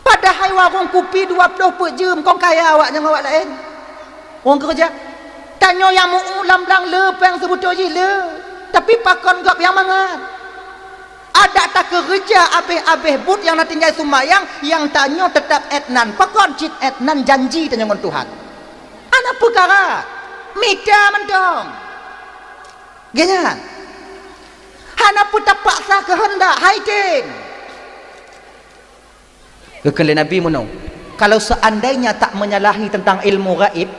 Padahai warong kupi dua ploh peuet jeuem kon kaya awak nyang awak laén. Ureuëng keureuja. Tanyoe nyang meu-uem lam blang le péng seubeutôi jih le. Tapi pakon gob nyang mangat. Adak takeureuja abéh-abéh buet nyang na tinggai seumayang, nyang tanyoe teutap étnan. Pakon cit étnan janji tanyoe ngon Tuhan. Hana peukara. Mita mantong. Geuhnyan. Hana peue tapaksa keuheundak, hai tem. Geukheun lé Nabi meunoe, kalau seandainya tak menyalahi tentang ilmu gaib,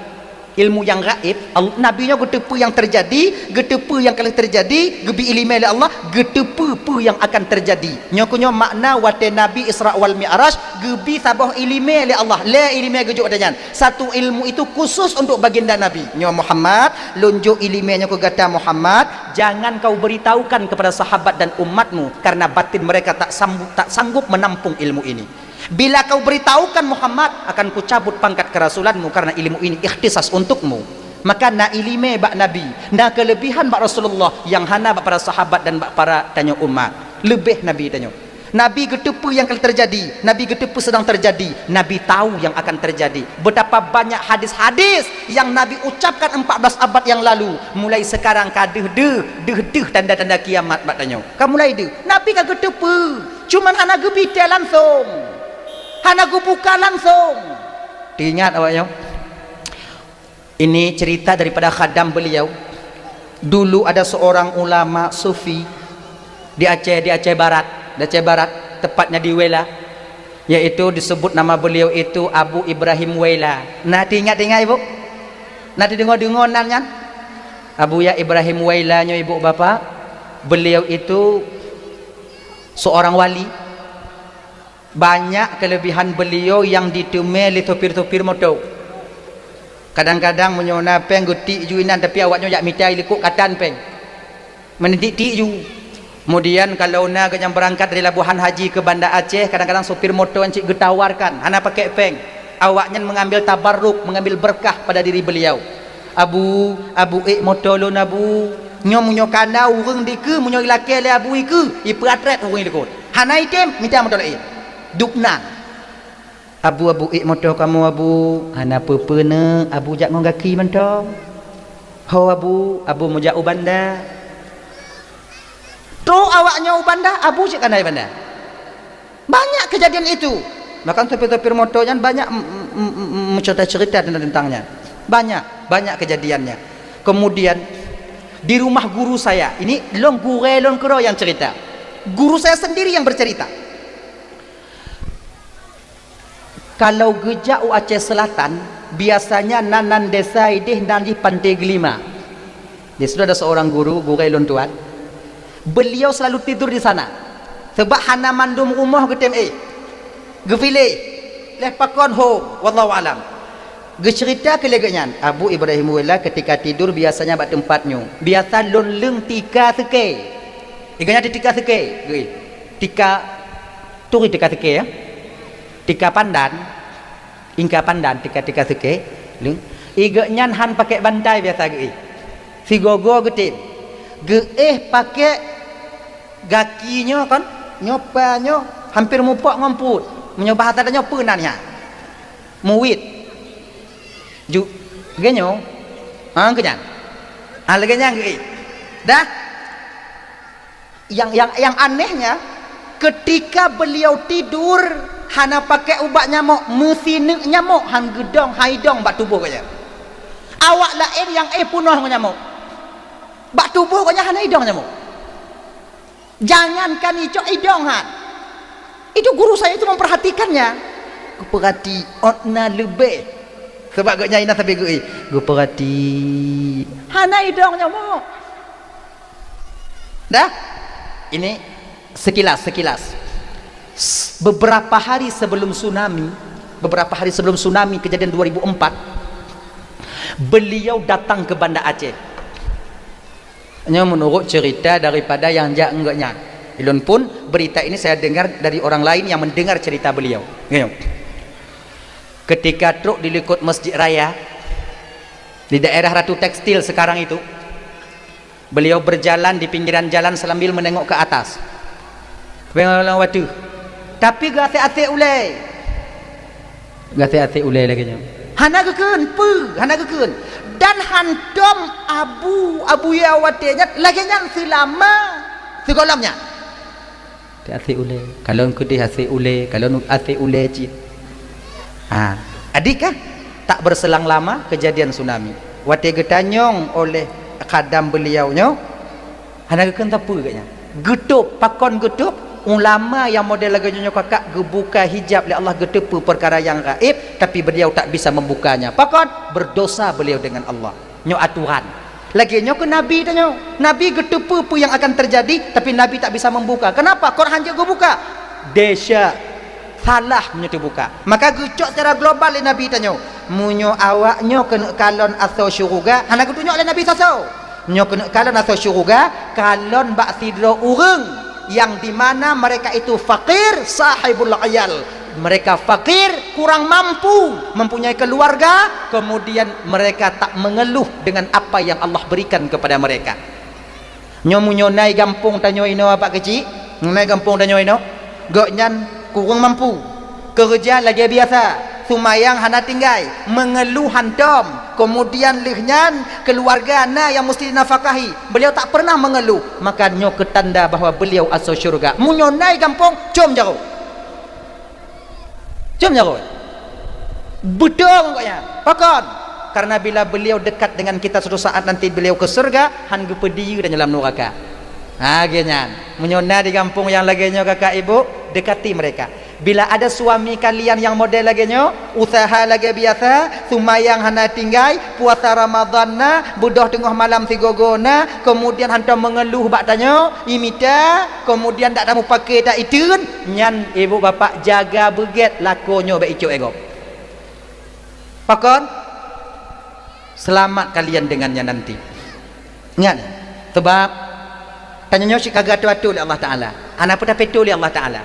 ilmu nyang gaib, Al-, Nabi nyoe geuteupeue nyang teujadi, geuteupeue nyang ka lheueh teujadi, geubi iéleumé lé Allah, geuteupeue peue nyang akan teujadi. Nyoe keuh nyoe makna watée Nabi Isra wal Mi'raj geubi saboh iéleumé lé Allah, lhée iéleumé geujok ata nyan. Satu ilmu itu khusus untuk baginda Nabi. Nyoe Muhammad, lôn jok iéleumé nyoe keu gata Muhammad, jangan kau beritahukan kepada sahabat dan umatmu, karena batin mereka tak sambu-, tak sanggup menampung ilmu ini. Bila kau beritahukan Muhammad, akan kucabut pangkat kerasulanmu karena ilmu ini ikhtisas untukmu. Maka na iéleumé bak Nabi, na kelebihan bak Rasulullah yang hana bak para sahabat dan bak para tanyoe umat. Leubeh Nabi tanyoe. Nabi geuteupeue nyang ka teujadi, Nabi geuteupeue sedang teujadi, Nabi tahu yang akan terjadi. Betapa banyak hadis-hadis yang Nabi ucapkan empat belas abad yang lalu, mulai sekarang ka deuh-deuh, deuh-deuh tanda-tanda kiamat bak tanyoe. Ka mulai deuh. Nabi ka geuteupeue, cuman hana geubi tée langsong. Hana geubuka langsong. Teuingat awak nyoe? Ini cerita daripada khadam beliau. Dulu ada seorang ulama sufi di Aceh, di Aceh Barat, di Aceh Barat, tepatnya di Wela, yaitu disebut nama beliau itu Abu Ibrahim Wela. Nah, teuingat-ingat, Ibu? Nah, teudeungoe-deungoe nan nyan? Abuya Ibrahim Wela nyoe, Ibu Bapak, beliau itu seorang wali. Banyak kelebihan beliau yang diteumé lé sopir-sopir moto. Kadang-kadang meunyoe na péng geutik ju inan, tapi awak nyoe jak mita i likot ka tan péng. Meuneuk tik ju. Kemudian kalau na geuh nyang beurangkat dari Labuhan Haji ke Banda Aceh, kadang-kadang sopir moto nyan cit geutawarkan, hana pakai péng. Awak nyan mengambil tabarruk, mengambil berkah pada diri beliau. "Abu, Abu ék moto lôn, Abu. Nyoe meunyoe ka na ureuëng dikeue, meunyoe ilakée lé Abu ikeue, ipeuatrét ureuëng likot. Hana item, mita moto laén." Dubnan. "Abu, Abu, ék moto kamoe, Abu." "Hana peue-peue, Neuk, Abu jak ngon gaki mantong." "Ho, Abu, Abu meujak u banda." Trok awak nyoe u banda, Abu cit ka na i banda. Banyak kejadian itu. Bahkan sopir-sopir moto nyan banyak m-, m-, m-, m-, mencerita-cerita tentang, tentang nyan. Banyak, banyak kejadiannya. Kemudian, di rumah guru saya, ini lôn gurée lôn keudroe nyang cerita. Guru saya sendiri yang bercerita. Kalau geujak u Aceh Selatan, biasanya nan, nan desa idéh nan jih Pantai Gelima. Di situ ada seorang guru, gurée lôn tuan. Beliau selalu tidur di sana. Sebab hana mandum rumoh geutem éh. Geupiléh. Lheuh pakon hom, wallahu alam. Geucerita keu lagée nyan, Abu Ibrahim Wela ketika tidur biasanya bak teumpat nyoe. Biasa lôn leueng tika seukée. Iga nyan tika seukée, geuéh. Tika, turi tika seukée, ya. Tika pandan, ingka pandan, tika-tika seukée, leueng. Iga nyan han pakék bantai biasa geuéh. Sigoe-goe geutem. Geuéh pakék gaki nyoe kon, nyoe pa nyoe hampir mupok ngon peuet. Meunyoe bahasa tanyoe peue nan nyan? Muwit. Ju-, lagée nyoe. Ha, keu nyan. Ha, lagée nyan geuéh. Dah? Yang, yang, yang anehnya, ketika beliau tidur, hana pakai ubat nyamok, meusineuk nyamok han geudong, han idong bak tuboh geuh nyan. Awak laén nyang éh peunoh ngon nyamok. Bak tuboh geuh nyan hana idong nyamok. Jangankan icok, idong han. Itu guru saya itu memperhatikannya. Geupeurati, ôt na leubeh. Sebab geuh nyan inan sabe geuéh. Geupeurati. Hana idong nyamok. Dah? Ini sekilas, sekilas. S-, beberapa hari sebelum tsunami, beberapa hari sebelum tsunami kejadian dua ribu empat, beliau datang ke Banda Aceh. Nyoe menurut cerita daripada yang jak ngon nyan. Ilôn pun berita ini saya dengar dari orang lain yang mendengar cerita beliau. Nyoe. Ketika trok di likot Masjid Raya, di daerah Ratu Tekstil sekarang itu, beliau berjalan di pinggiran jalan sambil menengok ke atas. Tapi geuasek-asek ulée. Geuasek-asek ulée lagée nyoe. Hana geukheun, peue? Hana geukheun. Dan hantom Abu, Abuya watée nyan, lagée nyan seulama sigohlom nyan. Asek ulée. Kalon keudeh asek ulée, kalon asek ulée cit. Ha, adik kah? Tak berselang lama kejadian tsunami. Watée geutanyong oleh khadam beliau nyoe, hana geukheun sapeue geuh nyan. Geutôb, pakon geutôb? Ulama nyang model lagée nyoe kakak geubuka hijab lé Allah, geuteupeue peukara nyang gaéb, tapi beliau tak bisa membukanya. Pakon? Berdosa beliau dengan Allah. Nyoe aturan. Lagée nyoe keu Nabi tanyoe. Nabi geuteupeue peue nyang akan terjadi, tapi Nabi tak bisa membuka. Kenapa? Quran jeuet geubuka. Desya. Salah meunyoe teubuka. Maka geucok secara global lé Nabi tanyoe. Meunyoe awak nyoe keuneuk kalon asoe syeuruga, hana geutunyok lé Nabi sasoe. Nyoe keuneuk kalon asoe syeuruga, kalon bak sidroe ureuëng yang di mana mereka itu fakir, sahibul ayal. Mereka fakir, kurang mampu, mempunyai keluarga, kemudian mereka tak mengeluh dengan apa yang Allah berikan kepada mereka. Nyoe meunyoe na i gampông tanyoe inoe, Bapak Keuchik, na i gampông tanyoe inoe, gobnyan kureueng mampu. Keureuja lagée biasa, seumayang hana tinggai, meungeuluh hantom, keumudian lheueh nyan keuluwarga na nyang musti jinafakahi. Beuliau tak peureunah meungeuluh, maka nyoe keu tanda bahwa beuliau asoe syeuruga. Meunyoe na i gampông, com jaroe. Com jaroe. Beutôi ngon gobnyan. Pakon? Karena bila beliau dekat dengan kita, suatu saat nanti beliau ke surga, han geupeudiyeu dan dalam nuraka. Ha, lagée nyan. Meunyoe na di gampông nyang lagée nyoe, kakak ibu, dekati mereka. Bila ada suami kalian yang model lagée nyoe, usaha lagée biasa, seumayang hana tinggai, puasa Ramadan na, beudôh teungoh malam sigoe-goe na, keumudian hantom meungeuluh bak tanyoe, imita, keumudian dak tamupake, dak iteun, nyan ibu bapak jaga beugét lakoe nyoe bék icok lé gob. Pakon? Selamat kalian dengannya nanti. Ingat, sebab tanyoe nyoe cit ka geuatoe-atoe lé Allah Taala. Hana peue tapeutoe lé Allah Taala.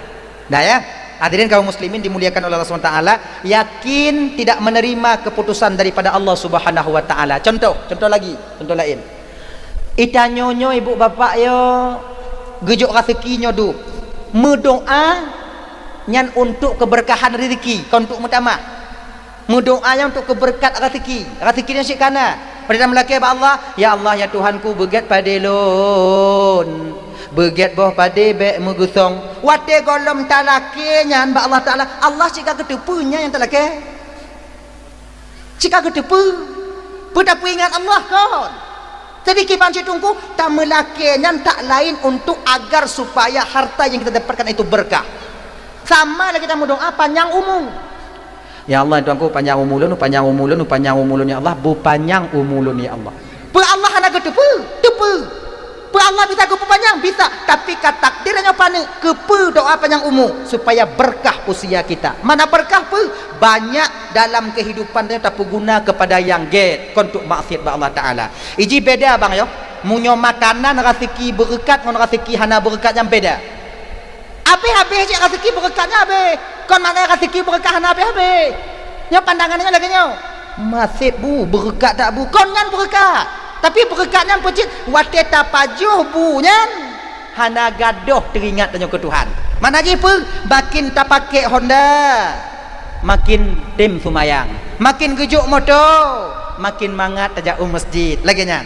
Dah ya? Hadirin kaum muslimin dimuliakan oleh Allah Subhanahu wa Taala, yakin tidak menerima keputusan daripada Allah Subhanahu wa Taala. Contoh, contoh lagi, contoh lain. Itanyoe nyoe ibu bapak yo geujok raseuki nyoe dum. Meudoa Nyan untuk keberkahan rezeki, kon untuk meutamah. Meudoa nyan untuk keberkat rezeki. Rezeki nyan cit kana. Padahai meulakée bak Allah, "Ya Allah, ya Tuhanku, beugét padé lôn. Beugét boh padé bék meugeusong." Watée gohlom talakée nyan bak Allah Taala, Allah cit ka geuteupeue nyan nyang talakée. Cit ka geuteupeue. Peue tapeuingat Allah kon. Jadi kiban cit Teungku, tameulakée nyan tak lain untuk agar supaya harta yang kita dapatkan itu berkah. Sama lagée tameudoa panyang umu. "Ya Allah, Tuhanku, panyang umu lôn, panyang umu lôn, panyang umu lôn, ya Allah, beupanyang umu lôn, ya Allah." Peue Allah hana geuteupeue? Teupeue. Peue Allah bisa geupeupanyang? Bisa. Tapi ka takdir nyoe paneuk, keupeue doa panyang umu? Supaya berkah usia kita. Mana berkah peue? Banyak dalam kehidupan nyoe tapeuguna kepada nyang gét, kon untuk maksiat bak Allah Taala. Iji beda bang yo. Meunyoe makanan raseuki beureukat ngon raseuki hana beureukat nyang beda. Abéh-abéh cit raseuki beureukat nyan abéh. Kon makna raseuki beureukat hana abéh-abéh. Nyoe pandangan nyoe lagée nyoe. Maséh bu, beureukat that bu. Kon nyan beureukat. Tapi beureukat nyan peucit watée tapajoh bu nyan hana gadôh teuingat tanyoe keu Tuhan. Makna jih peue? Makin tapakék Honda, makin tem seumayang. Makin geujok moto, makin mangat tajak u masjid. Lagée nyan.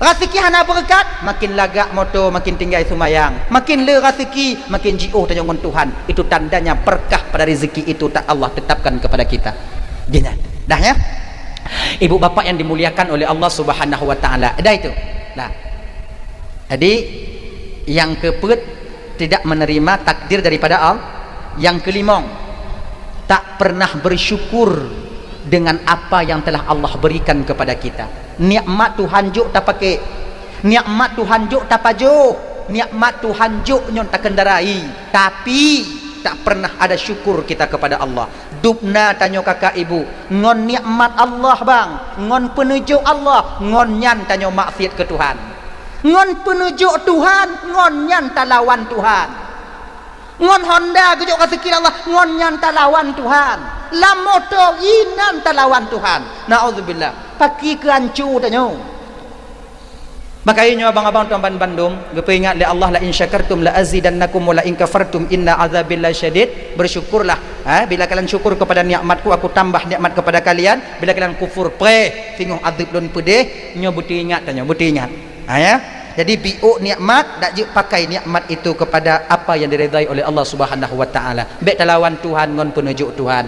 Raseuki hana beureukat, makin lagak moto, makin tinggai seumayang. Makin le raseuki, makin jiôh tanyoe ngon Tuhan. Itu tandanya berkah pada rezeki itu tak Allah tetapkan kepada kita. Geuhnyan. Dah ya? Ibu bapak yang dimuliakan oleh Allah Subhanahu wa taala. Dah itu. Nah. Jadi yang keempat, tidak menerima takdir daripada Allah. Yang kelimong, tak pernah bersyukur dengan apa yang telah Allah berikan kepada kita. Nikmat Tuhan jok tapakék, nikmat Tuhan jok tapajoh, nikmat Tuhan jok nyoe takendarai, tapi tak pernah ada syukur kita kepada Allah. Dubna tanyoe kakak ibu ngon nikmat Allah bang, ngon peuneujok Allah, ngon nyan tanyoe maksiat keu Tuhan. Ngon peuneujok Tuhan, ngon nyan talawan Tuhan. Ngon Honda geujok raseuki Allah, ngon nyan talawan Tuhan. Lam moto inan talawan Tuhan. Naudzubillah. Pakri keu ancu tanyoe. Maka nyoe abang-abang tuan ban bandum, geupeuingat lé Allah, "La in syakartum la azidannakum wa la in kafartum inna azabi lasyadid." Bersyukurlah, ha, bila kalian syukur kepada nikmatku, aku tambah nikmat kepada kalian. Bila kalian kufur, preh, singoh azab lôn peudeh. Nyoe beuteuingat tanyoe, beuteuingat. Ha, ya. Jadi biôk nikmat, dak jeuet pakai nikmat itu kepada apa yang diridai oleh Allah Subhanahu wa taala. Bék talawan Tuhan ngon peuneujok Tuhan.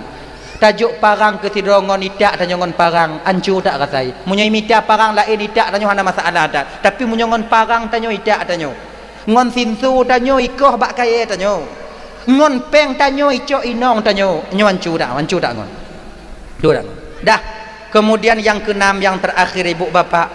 Tajok parang keu sidroe ngon itak tanyoe ngon parang, ancu that rasai. Meunyoe mita parang laén itak tanyoe hana masalah that. Tapi meunyoe ngon parang tanyoe itak tanyoe, ngon sinso tanyoe ikoh bak kayée tanyoe, ngon péng tanyoe icok inong tanyoe, nyoe ancu that, ancu that ngon. Dua dah. Dah. Kemudian yang keenam, yang terakhir, ibu bapak,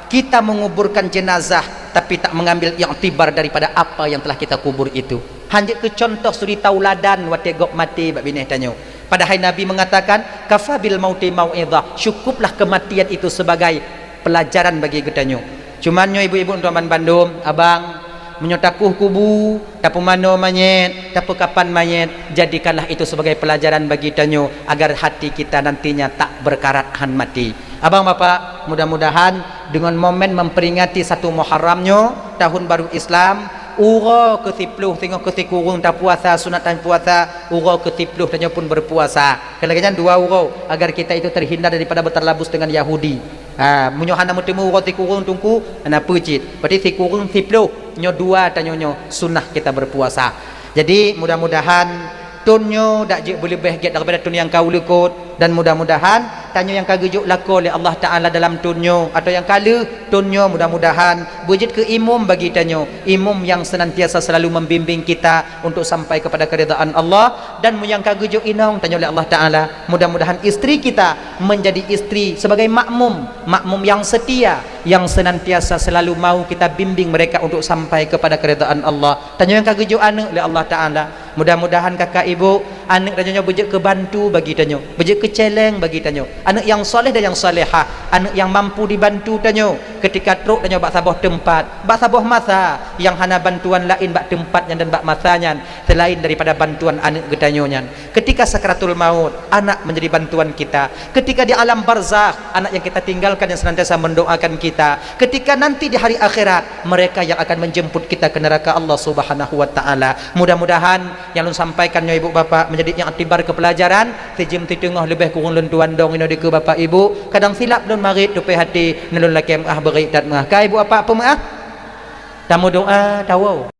kita menguburkan jenazah tapi tak mengambil iktibar daripada apa yang telah kita kubur itu. Hanjeuet keu contoh suri tauladan watée gob maté bak binéh tanyoe. Padahai Nabi mengatakan, "Kafa bil mauti mau'izah." Cukuplah kematian itu sebagai pelajaran bagi geutanyoe. Cuman nyoe ibu-ibu tuan ban bandum, abang, meunyoe takoh kubu, tapeumanoe manyét, tapeukapan manyét, jadikanlah itu sebagai pelajaran bagi tanyoe agar hati kita nantinya tak berkarat han mati. Abang bapak, mudah-mudahan dengan momen memperingati satu Muharram nyoe, tahun baru Islam, uroe keu siploh singoh keu sikureueng tapuasa, sunat tapuasa, uroe keu siploh tanyoe pun berpuasa. Keu lagée nyan dua uroe, agar kita itu terhindar daripada bertalabus dengan Yahudi. Ha, meunyoe hana meuteumé uroe sikureueng teungku, hana peue cit. Berarti sikureueng siploh, nyoe dua tanyoe nyoe sunnah kita berpuasa. Jadi mudah-mudahan thon nyoe dak jeuet beuleubeh gét daripada thon nyang ka u likot, dan mudah-mudahan tanyoe nyang ka geujok lakoe lé Allah Taala dalam thon nyoe atau nyang ka lheueh thon nyoe, mudah-mudahan beujeuet keu imum bagi tanyoe, imum yang senantiasa selalu membimbing kita untuk sampai kepada keridaan Allah, dan meunyoe nyang ka geujok inong tanyoe lé Allah Taala, mudah-mudahan istri kita menjadi istri sebagai makmum, makmum yang setia, yang senantiasa selalu mau kita bimbing mereka untuk sampai kepada keridaan Allah. Tanyoe nyang ka geujok aneuk lé Allah Taala, mudah-mudahan kakak ibu, aneuk tanyoe nyoe beujeuet keu bantu bagi tanyoe, beujeuet keu celeng bagi tanyoe. Aneuk yang soleh dan yang salehah, aneuk yang mampu dibantu tanyoe. Ketika trok tanyoe bak saboh teumpat, bak saboh masa nyang hana bantuan laén bak teumpat nyan dan bak masa nyan selain daripada bantuan aneuk geutanyoe nyan. Ketika sakaratul maut, anak menjadi bantuan kita. Ketika di alam barzakh, anak yang kita tinggalkan yang senantiasa mendoakan kita. Ketika nanti di hari akhirat, mereka yang akan menjemput kita ke neraka Allah Subhanahu wa Taala. Mudah-mudahan nyang lôn sampaikan nyoe, ibu bapak, menjadi iktibar keu pelajaran. Sijeuem siteungoh leubeh kureueng lôn tuan dong inoe dikeue bapak ibu. Kadang silap lôn marit, tupée hati, neulôn lakée meu'ah, beurik that meu'ah. Ka ibu bapak peumeu'ah? Tameudoa, tawoe.